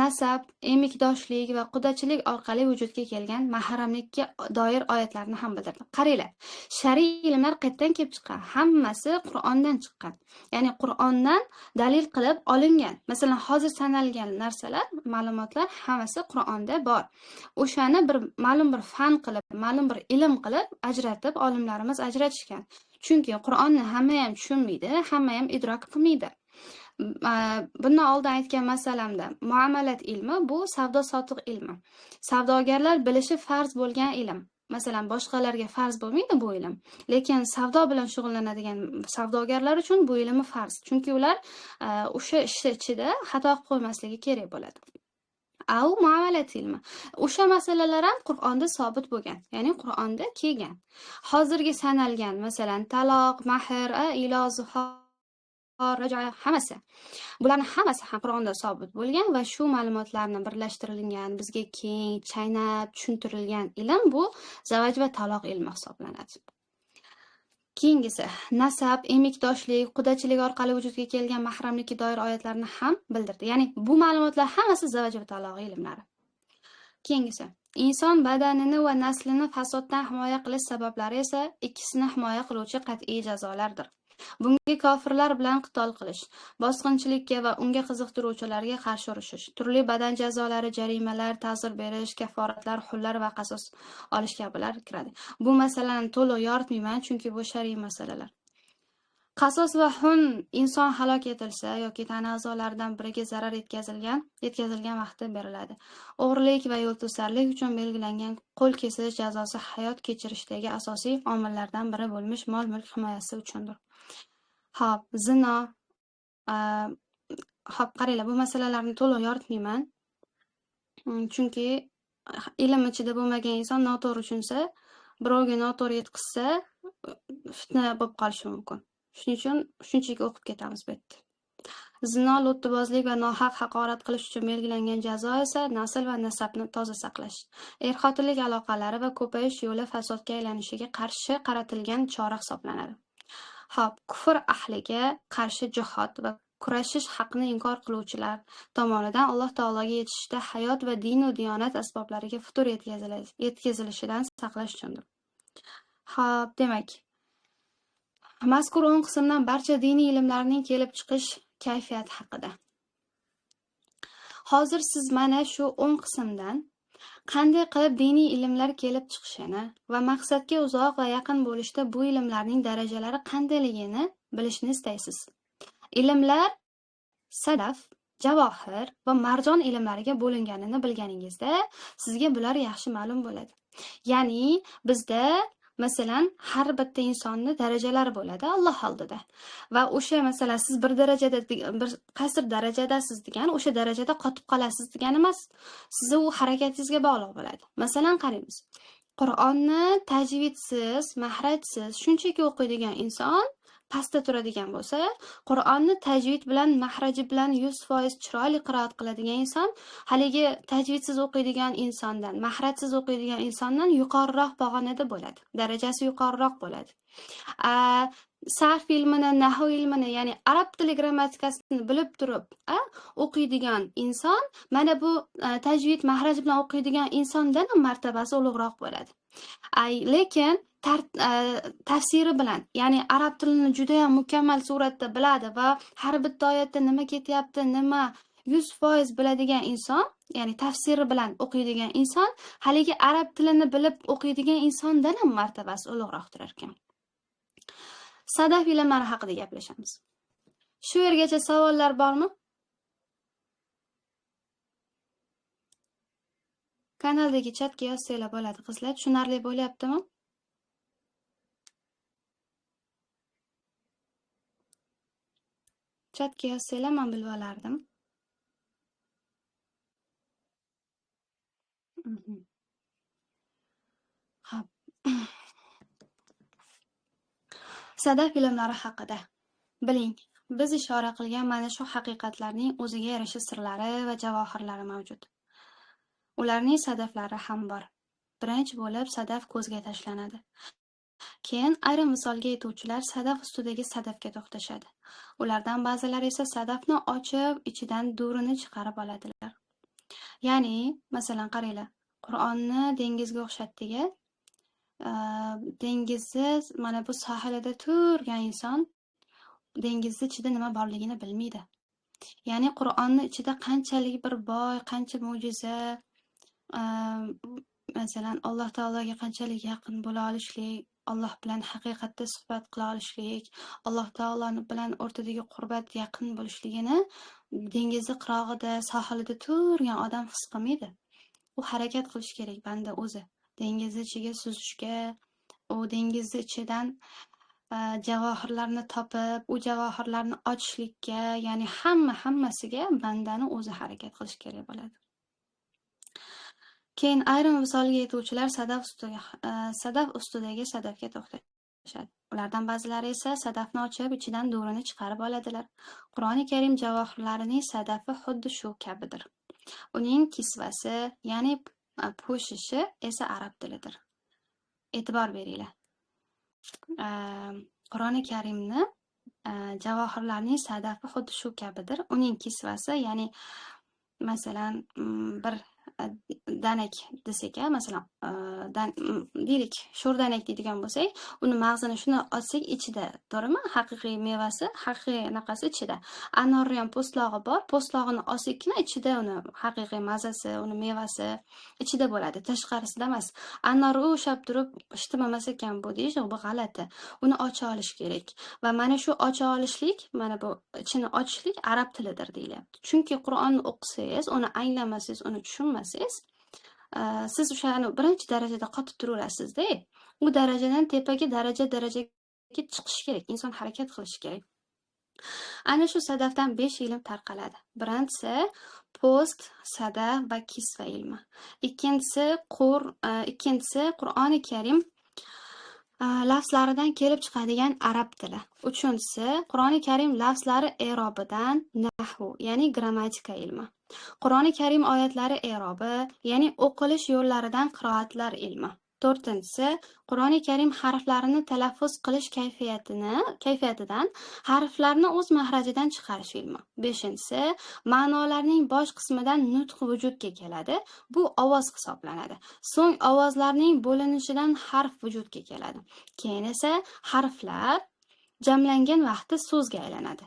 Nasab, emikdoshlik va qudachilik orqali vujudga kelgan mahramlikka doir oyatlarni ham bildirdi. Qaranglar, shar'iy ilmlar qayerdan kelib chiqqan? Hammasi Qur'ondan chiqqan. Ya'ni Qur'ondan dalil qilib olingan. Masalan, hozir sanalgan narsalar, ma'lumotlar hammasi Qur'onda bor. O'shani bir ma'lum bir fan qilib, ma'lum bir ilm qilib ajratib, olimlarimiz ajratishgan. Chunki Qur'onni hamma ham tushunmaydi, hamma ham idrok qilmaydi. Bundan oldin aytgan masalamda muomalat ilmi bu savdo-sotiq ilmi. Savdogarlar bilishi farz bo'lgan ilm. Masalan, boshqalarga farz bo'lmaydi bu ilm, lekin savdo bilan shug'ullanadigan savdogarlar uchun bu ilmi farz. Chunki ular o'sha ishni ichida xato qilib qo'ymasligi kerak bo'ladi. Au muomalat ilmi. O'sha masalalar ham Qur'onda sobit bo'lgan, ya'ni Qur'onda kelgan. Hozirgi sanalgan, masalan, taloq, mahr, ilo, zihor, raja hammasi. Bularning hammasi ham Qur'onda sobit bo'lgan va shu ma'lumotlarni birlashtirilgan, bizga keng, chaynab tushuntirilgan ilm bu zavj va taloq ilmi hisoblanadi. Keyingisi nasab, emikdoshlik, qudachilik orqali vujudga kelgan mahramlikka doir oyatlarni ham bildirdi. Ya'ni bu ma'lumotlar hammasi zavj va taloq ilmlari. Keyingisi inson badanini va naslini fasoddan himoya qilish sabablari esa ikkisini himoya qiluvchi qat'iy jazolardir. Bunga kofirlar bilan qitol qilish, bosqinchilikka va unga qiziqtiruvchilarga qarshi urushish, turli badan jazolari, jarimalar, ta'zir berish, kaforatlar, hullar va qasos olish kabilar kiradi. Bu masalani to'liq yoritmayman, chunki bu shar'iy masalalar. Qasos va hun inson halok etilsa yoki tana a'zolaridan biriga zarar yetkazilgan vaqtda beriladi. O'g'rilik va yo'lto'sarlik uchun belgilangan qo'l kesish jazosi hayot kechirishdagi asosiy omillardan biri bo'lmish mol-mulk himoyasi uchundir. Xo'p, zino. Xo'p, qaranglar, bu masalalarni to'liq yoritmayman. Chunki ilm ichida bo'lmagan inson noto'g'ri tushunsa, birovga noto'g'ri yetkazsa, fitna bo'lib qolishi mumkin. Shuning uchun shunchaki o'qib ketamiz bu yerda. Zino, lo'ttibozlik va nohaq haqorat qilish uchun belgilangan jazo esa nasl va nasabni toza saqlash, er-xotinlik aloqalari va ko'payish yo'li fasodga aylanishiga qarshi qaratilgan chora hisoblanadi. Xo'p, kufr ahliga qarshi jihod va kurashish haqni inkor qiluvchilar tomonidan Alloh taologa yetishishda hayot va din va diyonat asboblariga futur yetkazilishidan saqlash uchundir. Xo'p, demak, mazkur 10 qismdan barcha diniy ilmlarning kelib chiqish kayfiyati haqida. Hozir siz mana shu 10 qismdan qanday qilib diniy ilmlar kelib chiqishini va maqsadga uzoq va yaqin bo'lishda bu ilmlarning darajalari qandayligini bilishni istaysiz. Ilmlar sadaf, javohir va marjon ilmlariga bo'linganini bilganingizda sizga bular yaxshi ma'lum bo'ladi. Ya'ni bizda masalan har bitta insonni darajalari bo'ladi Alloh oldida. Va o'sha masalan siz bir darajada bir qaysi darajadasiz degan o'sha darajada qotib qolasiz degani emas. Sizni u harakatingizga bog'liq bo'ladi. Masalan qaraymiz. Qur'onni tajvidsiz, mahrajsiz shunchaki o'qiydigan inson pastda turadigan bo'lsa, Qur'onni tajvid bilan, mahraji bilan 100% chiroyli qiroat qiladigan inson haligi tajvidsiz o'qiydigan insondan, mahrajsiz o'qiydigan insondan yuqoriroq pog'onada bo'ladi. Darajasi yuqoriroq bo'ladi. Sarf ilmini, nahv ilmini, ya'ni arab tili grammatikasini bilib turib, o'qiydigan inson mana bu tajvid mahraj bilan o'qiydigan insondan ham martabasi ulug'roq bo'ladi. Lekin tafsiri bilan, ya'ni arab tilini juda ham mukammal suratda biladi va har bitta oyatda nima ketyapti, nima 100% biladigan inson, ya'ni tafsiri bilan o'qiydigan inson haligi arab tilini bilib o'qiydigan insondan ham martabasi ulug'roq turar ekan. Sadaf ilmlari haqida gaplashamiz. Shu yergacha savollar bormi? Kanaldagi chatga yozsanglar bo'ladi, qizlar. Tushunarli bo'lyaptimi? Chatga yozsanglar, men bilib olardim. Xo'p. Sadaf ilmlari haqida. Biling, biz ishora qilgan mana shu haqiqatlarning o'ziga yarasha sirlari va javohirlari mavjud. Ularning sadaflari ham bor. Birinchi bo'lib sadaf ko'zga tashlanadi. Keyin ayrim misolga yetuvchilar sadaf ustidagi sadafga to'xtashadi. Ulardan ba'zilari esa sadafni ochib, ichidan durini chiqarib oladilar. Ya'ni, masalan, qaranglar, Qur'onni dengizga o'xshatdik. Dengizni mana bu sohilida turgan inson dengizni ichida nima borligini bilmaydi. Ya'ni Qur'onni ichida qanchalik bir boy, qancha mo'jiza, masalan, Alloh taologa qanchalik yaqin bo'la olishlik, Alloh bilan haqiqatda suhbat qila olishlik, Alloh taolo bilan o'rtadagi qurbat yaqin bo'lishligini dengizni qirog'ida, sohilida turgan odam his qilmaydi. U harakat qilish kerak banda o'zi. Dengizni ichiga suzishga, u dengizni ichidan javohirlarni topib, u javohirlarni ochishlikka, ya'ni hammasiga bandani o'zi harakat qilish kerak bo'ladi. Keyin ayrim misolga yetuvchilar sadaf ustidagi sadafga to'xtashadi. Ulardan ba'zilari esa sadafni ochib, ichidan durini chiqarib oladilar. Qur'oni Karim javohirlarining sadafi xuddi shu kabidir. Uning kisvasi, ya'ni po'shishi esa arab tilidir. E'tibor beringlar. Qur'oni Karimni javohirlarning sadafi xuddi shu kabidir. Uning kisvasi, ya'ni masalan bir danak desak, masalan deylik, sho'rdanak deydigan bo'lsak, uni mag'zini shuni ochsak ichida, to'g'rimi? Haqiqiy mevasi, haqiqiy anaqasi ichida. Anorni ham po'stlog'i bor, po'stlog'ini olsakkina ichida uni haqiqiy mazasi, uni mevasi ichida bo'ladi, tashqarisida emas. Anor u ushlab turib ishtimamas ekan bu deyish, bu g'alati. Uni ocha olish kerak. Va mana shu ocha olishlik, mana bu ichini ochishlik arab tilidir deyilyapti. Chunki Qur'onni o'qisangiz, uni anglamasangiz, uni tushunmasangiz, siz o'shani birinchi darajada qotib turaverasiz-da. U darajadan tepaga daraja-darajaga chiqish kerak, inson harakat qilishi kerak. Ana shu sadafdan 5 ilm tarqaladi. Birinchisi post, sadaf va kisva ilmi. Ikkinchisi Qur'oni Karim lafzlaridan kelib chiqadigan arab tili. Uchinchisi Qur'oni Karim lafzlari i'robidan nahv, ya'ni grammatika ilmi. Qur'oni Karim oyatlari i'robi, ya'ni o'qilish yo'llaridan qiroatlar ilmi. To'rtinchisi Qur'oni Karim harflarini talaffuz qilish kayfiyatidan harflarni o'z mahrajidan chiqarish ilmi. Beshinchisi ma'nolarning bosh qismidan nutq vujudga keladi. Bu ovoz hisoblanadi. So'ng ovozlarning bo'linishidan harf vujudga keladi. Keyin esa harflar jamlangan vaqtda so'zga aylanadi.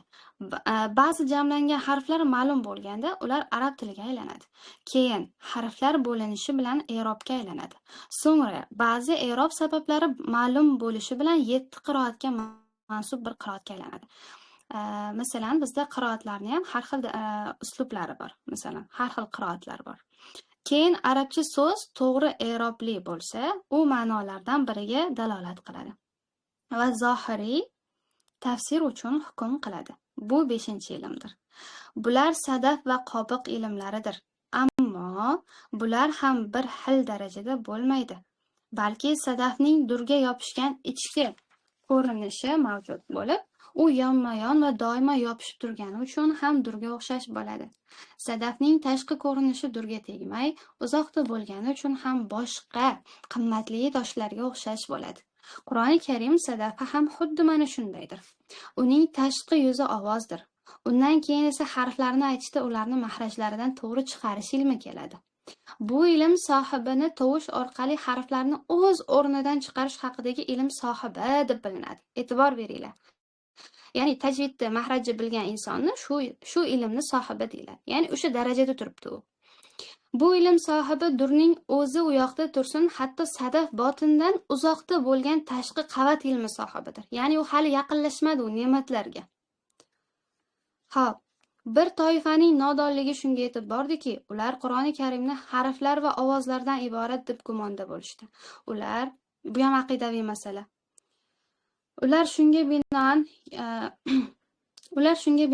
Ba'zi jamlangan harflar ma'lum bo'lganda ular arab tiliga aylanadi. Keyin harflar bo'linishi bilan i'robga aylanadi. So'ngra ba'zi i'rob sabablari ma'lum bo'lishi bilan 7 qiroatga mansub bir qiroatga aylanadi. Masalan, bizda qiroatlarni ham har xil uslublari bor. Masalan, har xil qiroatlar bor. Keyin arabcha so'z to'g'ri i'robli bo'lsa, u ma'nolardan biriga dalolat qiladi va zohiriy tafsir uchun hukm qiladi. Bu 5-ilmdir. Bular sadaf va qobiq ilmlaridir. Ammo bular ham bir xil darajada bo'lmaydi. Balki sadafning durga yopishgan ichki ko'rinishi mavjud bo'lib, u yonma-yon va doimo yopishib turgani uchun ham durga o'xshash bo'ladi. Sadafning tashqi ko'rinishi durga tegmay, uzoqda bo'lgani uchun ham boshqa qimmatli toshlarga o'xshash bo'ladi. Qur'oni Karim sadafi ham xuddi mana shundaydir. Uning tashqi yuzi ovozdir. Undan keyin esa harflarni aytishda ularni mahrajlaridan to'g'ri chiqarish ilmi keladi. Bu ilm sohibini tovush orqali harflarni o'z o'rnidan chiqarish haqidagi ilm sohibi deb bilinadi. E'tibor beringlar. Ya'ni tajvidni mahrajni bilgan insonni shu ilmni sohibi deyiladi. Ya'ni o'sha darajada turibdi u. Bu ilm sohibi durning o'zi u yoqda tursin, hatto sadaf botindan uzoqda bo'lgan tashqi qavat ilmi sohibidir. Ya'ni u hali yaqinlashmadi u ne'matlarga. Xo'p, bir toifaning nodonligi shunga yetib bordiki, ular Qur'oni Karimni harflar va ovozlardan iborat deb gumonda bo'lishdi. Ular, bu ham aqidaviy masala. Ular shunga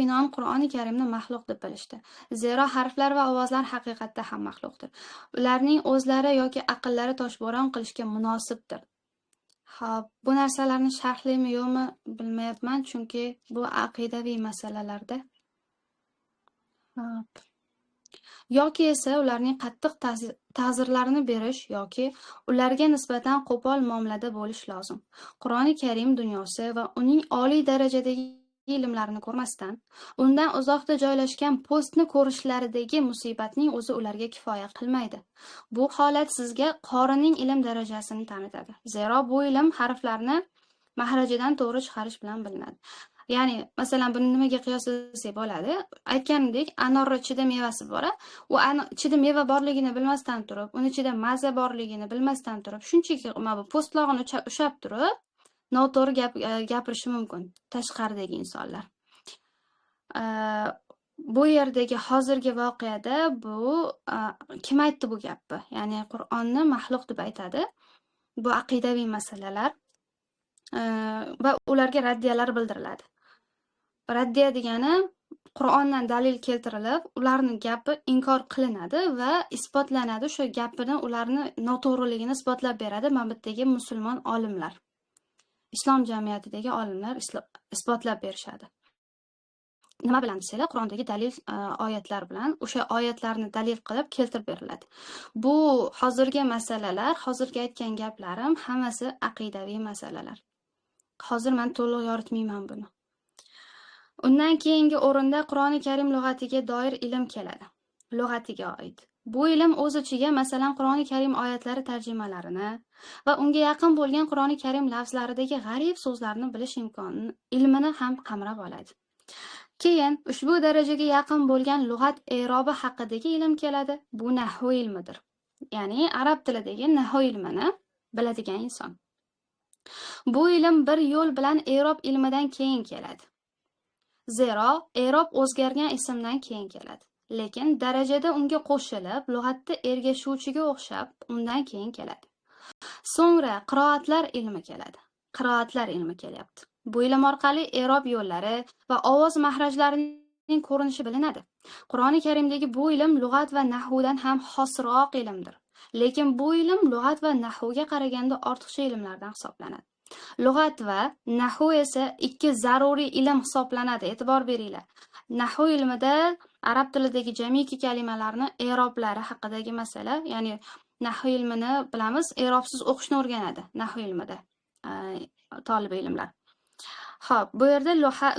binoan Qur'oni Karimni maxluq deb bilishdi. Zero harflar va ovozlar haqiqatda ham maxluqdir. Ularning o'zlari yoki aqllari toshbo'ron qilishga munosibdir. Xo'p, bu narsalarni sharhlaymi yo'qmi bilmayapman, chunki bu aqidaviy masalalarda. Xo'p. Yoki esa ularning qattiq ta'zirlarini berish yoki ularga nisbatan qo'pol muomalada bo'lish lozim. Qur'oni Karim dunyosi va uning oliy darajadagi ilmlarini ko'rmasdan, undan uzoqda joylashgan postni ko'rishlaridagi musibatning o'zi ularga kifoya qilmaydi. Bu holat sizga qorining ilm darajasini tanitadi. Zero bu ilm harflarni mahrajidan to'g'ri chiqarish bilan bilinadi. Ya'ni, masalan, buni nimaga qiyoslasak bo'ladi? Aytganimdek, anor ichida mevasi bor, u ichida meva borligini bilmasdan turib, uni ichida maza borligini bilmasdan turib, shunchaki mana bu po'stlog'ini ushlab turib, noto'g'ri gapirishi mumkin tashqaridagi insonlar. Bu yerdagi hozirgi voqeada bu kim aytdi bu gapni? Ya'ni Qur'onni maxluq deb aytadi. Bu aqidaviy masalalar va ularga raddiyalar bildiriladi. Raddiya degani Qur'ondan dalil keltirilib, ularning gapi inkor qilinadi va isbotlanadi. O'sha gapini, ularni noto'g'riligini isbotlab beradi mana bu yerdagi musulmon olimlar. Islom jamiyatidagi olimlar isbotlab berishadi. Nima bilan desanglar, Qur'ondagi dalil oyatlar bilan o'sha oyatlarni dalil qilib keltirib beriladi. Bu hozirgi masalalar, hozirgi aytgan gaplarim hammasi aqidaviy masalalar. Hozir men to'liq yoritmayman buni. Undan keyingi o'rinda Qur'oni Karim lug'atiga doir ilm keladi. Lug'atiga oid. Bu ilm o'z ichiga, masalan, Qur'oni Karim oyatlari tarjimalarini va unga yaqin bo'lgan Qur'oni Karim lafzlaridagi g'arib so'zlarni bilish imkonini, ilmini ham qamrab oladi. Keyin ushbu darajaga yaqin bo'lgan lug'at i'robi haqidagi ilm keladi. Bu nahv ilmidir. Ya'ni arab tilidagi nahv ilmini biladigan inson. Bu ilm bir yo'l bilan i'rob ilmidan keyin keladi. Zero i'rob o'zgargan ismdan keyin keladi. Lekin darajada unga qo'shilib, lug'atda ergashuvchiga o'xshab undan keyin keladi. So'ngra qiroatlar ilmi keladi. Qiroatlar ilmi kelyapti. Bu ilm orqali i'rob yo'llari va ovoz mahrajlarining ko'rinishi bilinadi. Qur'oni Karimdagi bu ilm lug'at va nahvdan ham xosroq ilmdir. Lekin bu ilm lug'at va nahvga qaraganda ortiqcha ilmlardan hisoblanadi. Lug'at va nahv esa ikki zaruriy ilm hisoblanadi. E'tibor beringlar. Nahv ilmida arab tilidagi jamiki kalimalarni i'roblari haqidagi masala, ya'ni nahv ilmini bilamiz, i'robsiz o'qishni o'rganadi nahv ilmida tolib ilmlar. Xo'p, bu yerda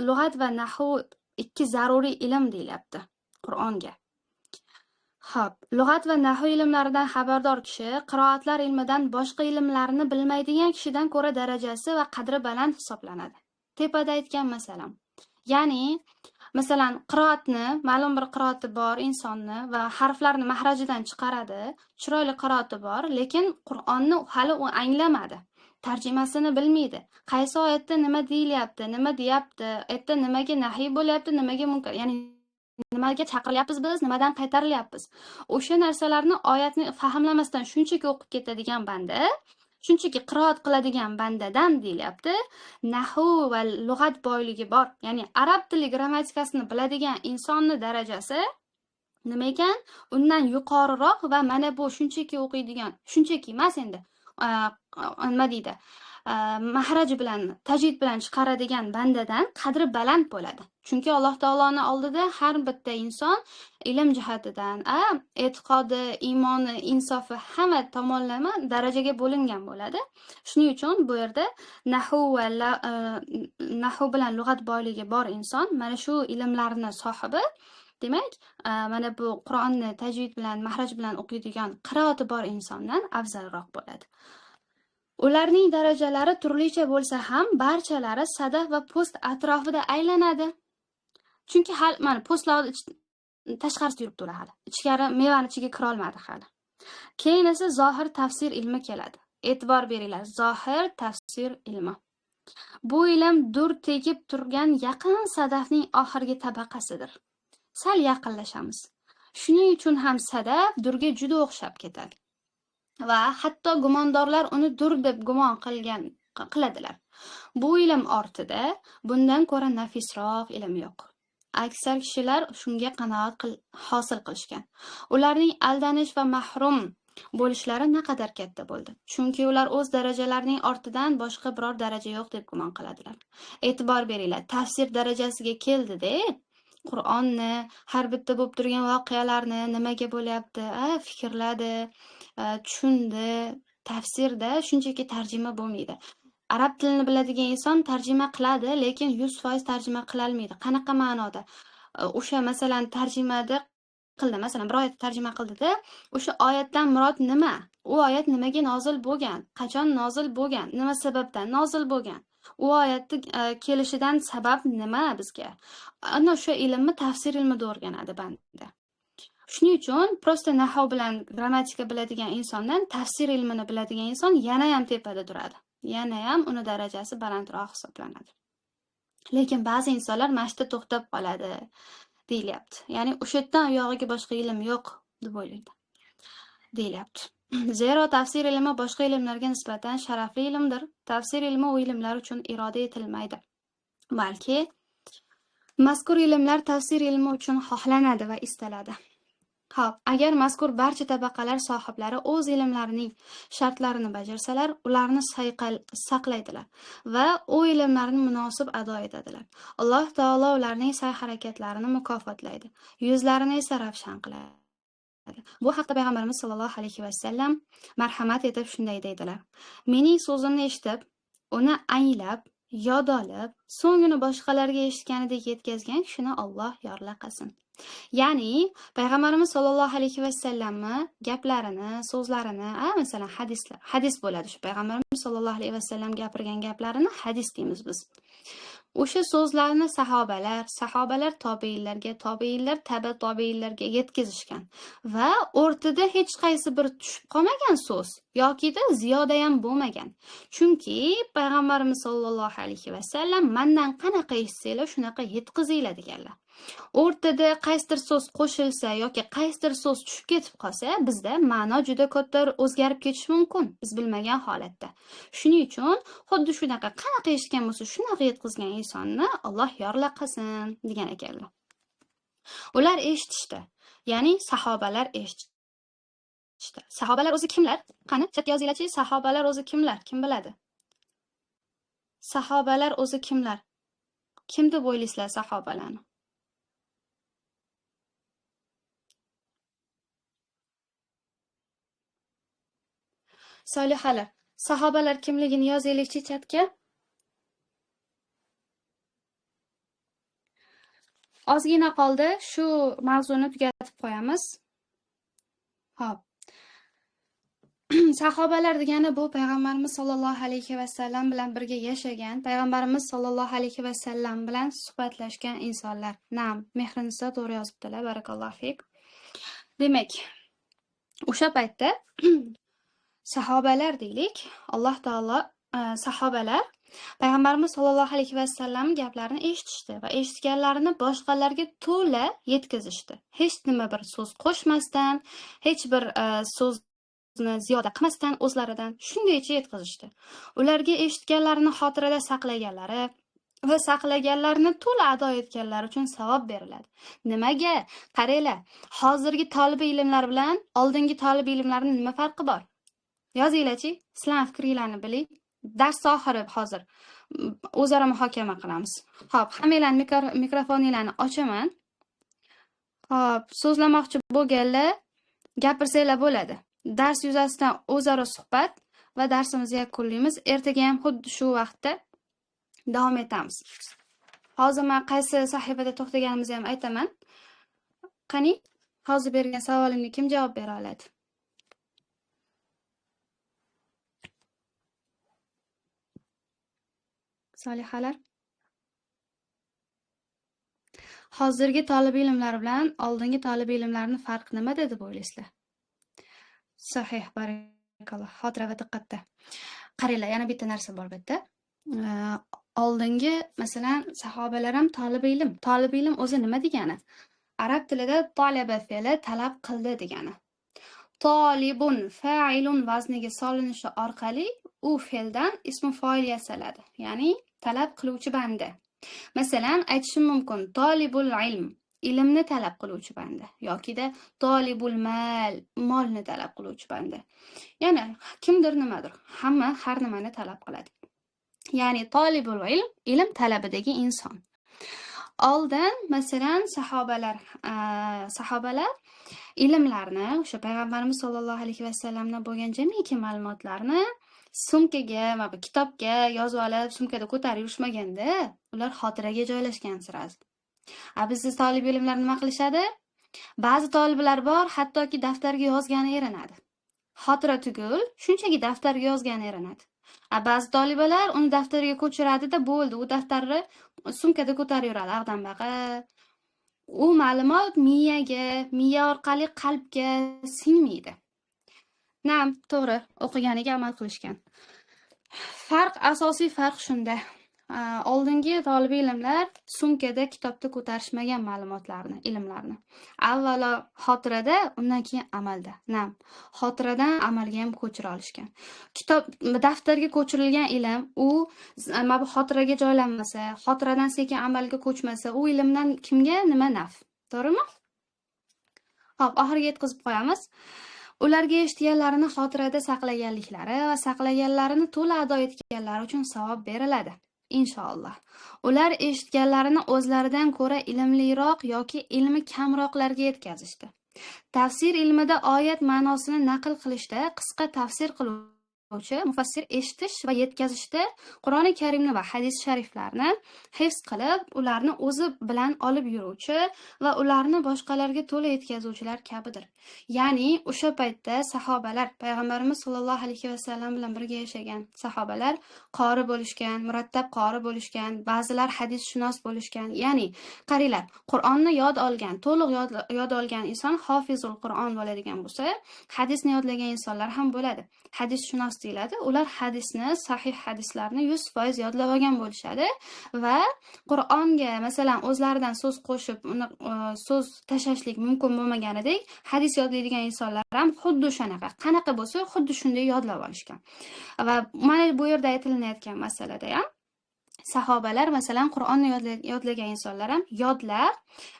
lug'at va nahv ikki zaruriy ilm deyilyapti Qur'onga. Xo'p, lug'at va nahv ilmlaridan xabardor kishi qiroatlar ilmidan boshqa ilmlarni bilmaydigan kishidan ko'ra darajasi va qadri baland hisoblanadi. Tepada aytgan masalam. Ya'ni, masalan, qiroatni, ma'lum bir qiroati bor insonni va harflarni mahrajidan chiqaradi, chiroyli qiroati bor, lekin Qur'onni hali u anglamadi. Tarjimasini bilmaydi. Qaysi oyatda nima deyilyapti, nima deyapti, aytda nimaga nahiy bo'lyapti, nimaga munkar, ya'ni nimaga chaqirilyapmiz biz, nimadan qaytarilyapmiz. O'sha narsalarni oyatni fahmlamasdan shunchaki o'qib ketadigan banda, shunchaki qiroat qiladigan bandadan deyilyapti. Nahv va lug'at boyligi bor, ya'ni arab tili grammatikasini biladigan insonni darajasi nima ekan? Undan yuqoriroq va mana bu shunchaki o'qiydigan, shunchaki emas endi, nima deydi? mahraj bilan, tajvid bilan chiqaradigan bandadan qadri baland bo'ladi. Chunki Alloh taoloning oldida har bitta inson ilm jihatidan, e'tiqodi, iymoni, insofi hamma tomonlama darajaga bo'lingan bo'ladi. Shuning uchun bu yerda nahu va nahu bilan lug'at boyligi bor inson mana shu ilmlarni sohibi. Demak, mana bu Qur'onni tajvid bilan, mahraj bilan o'qiydigan qiroati bor insondan afzalroq bo'ladi. Ularning darajalari turlicha bo'lsa ham, barchalari sadaf va po'st atrofida aylanadi. Chunki hali mana po'stlar tashqarisida yuribdi ular hali. Ichkari mevani ichiga kira olmadi hali. Keyin esa zohir tafsir ilmi keladi. E'tibor beringlar, zohir tafsir ilmi. Bu ilm dur tegib turgan yaqin sadafning oxirgi tabaqasidir. Sal yaqinlashamiz. Shuning uchun ham sadaf durga juda o'xshab ketadi. Va hatto gumondorlar uni dur deb gumon qiladilar. Bu ilm ortida bundan ko'ra nafisroq ilm yo'q. Aksar kishilar shunga qanoat hosil qilishgan. Ularning aldanish va mahrum bo'lishlari naqadar katta bo'ldi. Chunki ular o'z darajalarining ortidan boshqa biror daraja yo'q deb gumon qiladilar. E'tibor beringlar, tafsir darajasiga keldi-da. Qur'onni, har bitta bo'lib turgan voqealarni nimaga bo'lyapti, fikrladi, tushundi. Tafsirda shunchaki tarjima bo'lmaydi. Arab tilini biladigan inson tarjima qiladi, lekin 100% tarjima qila olmaydi. Qanaqa ma'noda? O'sha masalan tarjimada qildi, masalan bir oyat tarjima qildida, o'sha oyatdan murod nima? U oyat nimaga nozil bo'lgan? Qachon nozil bo'lgan? Nima sababdan nozil bo'lgan? U oyatni kelishidan sabab nima bizga? Ana o'sha ilmni tafsir ilmida o'rganadi banda. Shuning uchun prosta nahv bilan grammatika biladigan insondan tafsir ilmini biladigan inson yana ham tepada turadi. Yana ham uni darajasi balandroq hisoblanadi. Lekin ba'zi insonlar mana shu yerda to'xtab qoladi deyilyapti. Ya'ni o'sha yerdan u yog'iga boshqa ilm yo'q deb o'ylaydi. Deyilyapti. Zero tafsir ilmi boshqa ilmlarga nisbatan sharafli ilmdir. Tafsir ilmi u ilmlar uchun iroda etilmaydi. Balki mazkur ilmlar tafsir ilmi uchun xohlanadi va istaladi. Xo'p, agar mazkur barcha tabaqalar sohiblari o'z ilmlarining shartlarini bajarsalar, ularni saqlaydilar va u ilmlarni munosib ado etadilar. Alloh taolo ularning sa'y-harakatlarini mukofotlaydi, yuzlarini esa ravshan qiladi. Bu haqda payg'ambarimiz sollallohu alayhi vasallam marhamat etib shunday deydilar: Mening so'zimni eshitib, uni anglab, yod olib, so'ng uni boshqalarga eshitganidek yetkazgan kishini Alloh yorlaqasin. Ya'ni payg'ambarimiz sollallohu alayhi vasallamni gaplarini, so'zlarini, masalan hadislar, hadis bo'ladi shu payg'ambarimiz sollallohu alayhi vasallam gapirgan gaplarini hadis deymiz biz. O'sha so'zlarni sahobalar, sahobalar tobiinlarga, tobiinlar taba tobiinlarga yetkazishgan va o'rtada hech qaysi bir tushib qolmagan so'z yokida ziyoda ham bo'lmagan. Chunki payg'ambarimiz sollallohu alayhi vasallam mendan qanaqa eshitsanglar shunaqa yetkazinglar deganlar. O'rtada qaysidir so'z qo'shilsa yoki qaysidir so'z tushib ketib qolsa, bizda ma'no juda katta o'zgarib ketishi mumkin, biz bilmagan holatda. Shuning uchun xuddi shunaqa qanaqa eshitgan bo'lsa, shunaqa yetkazgan insonni Alloh yorlaqasin degan ekanlar. Ular eshitishdi, ya'ni sahobalar eshitishdi. Sahobalar o'zi kimlar? Qani, chatga yozinglarchi, sahobalar o'zi kimlar? Kim biladi? Sahobalar o'zi kimlar? Kim deb o'ylaysizlar sahobalarni? Solihalar, sahobalar kimligini yozaylikchi chatga. Ozgina qoldi, shu mavzuni tugatib qo'yamiz. Xo'p. Sahobalar degani bu payg'ambarimiz sollallohu alayhi vasallam bilan birga yashagan, payg'ambarimiz sollallohu alayhi vasallam bilan suhbatlashgan insonlar. Nam, Mehriniso to'g'ri yozibdilar, barakallohu fik. Demak, o'sha paytda sahobalar deylik, Alloh taolo sahobalar payg'ambarimiz sollallohu alayhi vasallam gaplarini eshitishdi va eshitganlarini boshqalarga to'la yetkazishdi. Hech nima bir so'z qo'shmasdan, hech bir so'zni ziyoda qilmasdan o'zlaridan shundaycha yetkazishdi. Ularga eshitganlarini xotirada saqlaganlari va saqlaganlarini to'la ado etganlari uchun savob beriladi. Nimaga? Qaranglar, hozirgi tolib ilmlar bilan oldingi tolib ilmlarning nima farqi bor? Yozinglarchi, sizlarning fikringlarni biling. Dars oxiri hozir o'zaro muhokama qilamiz. Xo'p, hammanglarni mikrofoninglarni ochaman. Xo'p, so'zlamoqchi bo'lganlar gapirsanglar bo'ladi. Dars yuzasidan o'zaro suhbat va darsimizni yakunlaymiz. Ertaga ham xuddi shu vaqtda davom etamiz. Hozir men qaysi sahifada to'xtaganimizni ham aytaman. Qani, hozir bergan savolimga kim javob bera oladi? Solihalar. Hozirgi tolib ilmlar bilan oldingi tolib ilmlarning farqi nimada deb o'ylaysizlar? Sahih, barakalloh. Xotira va diqqatda. Qaranglar, yana bitta narsa bor bu yerda. Oldingi, masalan, sahobalar ham tolib ilm. Tolib ilm o'zi nima degani? Arab tilida talaba fe'li talab qildi degani. Tolibun fa'ilun vazniga solinishi orqali u fe'ldan ismi foil yasaladi. Ya'ni talab qiluvchi banda. Masalan, aytishim mumkin tolibul ilm, ilmni talab qiluvchi banda, yokida tolibul mal, molni talab qiluvchi banda. Ya'ni kimdir nimadir, hamma har nimani talab qiladi. Ya'ni tolibul ilm, ilm talabidagi inson. Oldin masalan sahobalar ilmlarni, o'sha payg'ambarimiz sollallohu alayhi vasallamdan bo'lgan jamiki ma'lumotlarni sumkaga, mana bu kitobga yozib olib, sumkada ko'tarib yurishmaganda, ular xotiraga joylashgan sirasi. A bizni tolib ilmlar nima qilishadi? Ba'zi toliblar bor, hattoki daftarga yozgani erinadi. Xotira tugul, shunchaki daftarga yozgani erinadi. A ba'zi tolibalar uni daftarga ko'chiradida bo'ldi, u daftarni sumkada ko'tarib yuradi, ag'dan-baqa. U ma'lumot miyaga, miya orqali qalbga singmaydi. Nam, to'g'ri, o'qiganiga amal qilishgan. Farq, asosiy farq shunda. Oldingi tolib ilmlar sumkada, kitobda ko'tarishmagan ma'lumotlarni, ilmlarni. Avvalo xotirada, undan keyin amalda. Nam, xotiradan amalga ham ko'chira olishgan. Kitob, daftarga ko'chirilgan ilm, u mana bu xotiraga joylanmasa, xotiradan sekin amalga ko'chmasa, u ilmdan kimga nima naf? To'g'rimi? Xo'p, oxiriga yetkazib qo'yamiz. Ularga eshitganlarini xotirada saqlaganliklari va saqlaganlarini to'la ado etganlari uchun savob beriladi. Inshaalloh. Ular eshitganlarini o'zlaridan ko'ra ilmliroq yoki ilmi kamroqlarga yetkazishdi. Tafsir ilmida oyat ma'nosini naql qilishda qisqa tafsir qiluvchi mufassir eshitish va yetkazishda Qur'oni Karimni va hadis shariflarni hifz qilib, ularni o'zi bilan olib yuruvchi va ularni boshqalarga to'la yetkazuvchilar kabidir. Ya'ni o'sha paytda sahobalar, payg'ambarimiz sollallohu alayhi vasallam bilan birga yashagan sahobalar qori bo'lishgan, murattab qori bo'lishgan, ba'zilar hadisshunos bo'lishgan. Ya'ni qaranglar, Qur'onni yod olgan, to'liq yod olgan inson hofizul Qur'on bo'ladigan bo'lsa, hadisni yodlagan insonlar ham bo'ladi. Hadisshunos deyiladi. Ular hadisni, sahih hadislarni 100% yodlab olgan bo'lishadi va Qur'onga masalan o'zlaridan so'z qo'shib, uni so'z tashlashlik mumkin bo'lmaganidek, hadis yodlaydigan insonlar ham xuddi shunaqa, qanaqa bo'lsa xuddi shunday yodlab olishgan. Va mana bu yerda aytilayotgan masalada ham sahobalar masalan Qur'onni yodlagan insonlar ham yodlab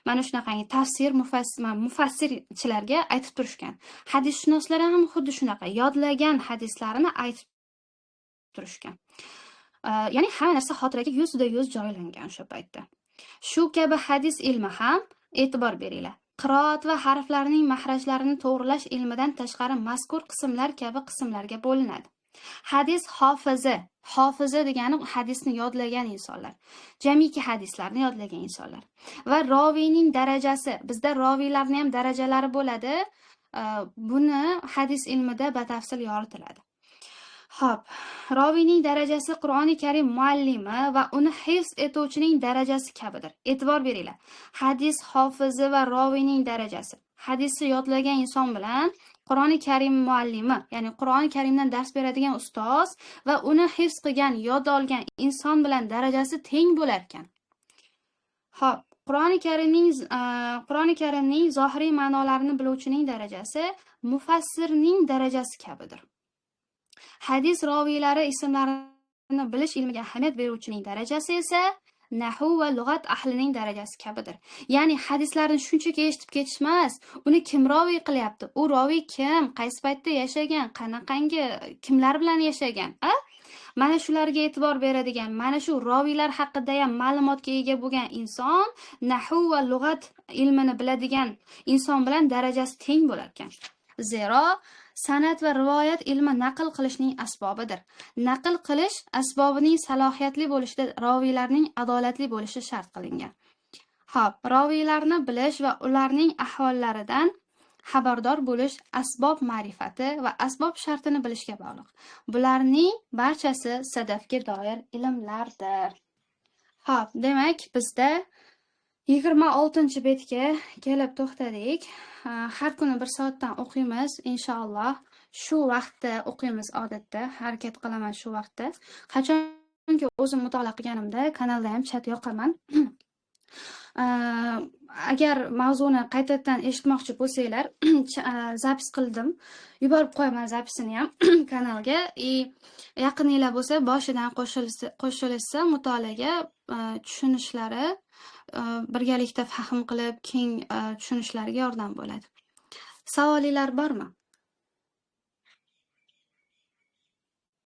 mana shunaqangi tafsir mufassirchilarga aytib turishgan. Hadisshunoslar ham xuddi shunaqa yodlagan hadislarini aytib turishgan. Ya'ni hamma narsa xotiraga 100% joylangan o'sha paytda. Shu kabi hadis ilmi ham, e'tibor beringlar, qiroat va harflarning mahrajlarini to'g'rilash ilmidan tashqari mazkur qismlar kabi qismlarga bo'linadi. Hadis hofizi, hofizi degani hadisni yodlagan insonlar, jamiki hadislarni yodlagan insonlar va roviyning darajasi, bizda roviylarning ham darajalari bo'ladi. Buni hadis ilmida batafsil yoritiladi. Xo'p, roviyning darajasi Qur'oni Karim muallimi va uni hifz etuvchining darajasi kabidir. E'tibor beringlar. Hadis hofizi va roviyning darajasi. Hadisni yodlagan inson bilan Qur'oni Karim muallimi, ya'ni Qur'oni Karimdan dars beradigan ustoz va uni hifz qilgan, yod olgan inson bilan darajasi teng bo'lar ekan. Xo'p, Qur'oni Karimning zohiriy ma'nolarini biluvchining darajasi mufassirning darajasi kabidir. Hadis roviylari ismlarini bilish ilmiga ahamiyat beruvchining darajasi esa nahu va lug'at ahlining darajasi kabidir. Ya'ni hadislarni shunchaki eshitib ketish emas, uni kim roviy qilyapti, u roviy kim, qaysi paytda yashagan, qanaqangi, kimlar bilan yashagan, a? Mana shularga e'tibor beradigan, mana shu roviylar haqida ham ma'lumotga ega bo'lgan inson nahu va lug'at ilmini biladigan inson bilan darajasi teng bo'lar ekan. Zero san'at va rivoyat ilmi naql qilishning asbobidir. Naql qilish asbobining salohiyatli bo'lishida roviylarning adolatli bo'lishi shart qilingan. Xo'p, roviylarni bilish va ularning ahvollaridan xabardor bo'lish asbob ma'rifati va asbob shartini bilishga bog'liq. Bularning barchasi sadafga doir ilmlardir. Xo'p, demak, bizda 26-betga kelib to'xtadik. Har kuni 1 soatdan o'qiymiz, inshaalloh. Shu vaqtda o'qiymiz odatda, harakat qilaman shu vaqtda. Qachonki o'zim mutolaa qilganimda kanalda ham chat yoqaman. Agar mavzuni qaytadan eshitmoqchi bo'lsanglar, zapis qildim. Yuborib qo'yaman zapisini ham kanalga. Yaqininglar bo'lsa, boshidan qo'shilishsa mutolaaga tushunishlari, birgalikda fahm qilib, keng tushunishlariga yordam bo'ladi. Savolinglar bormi?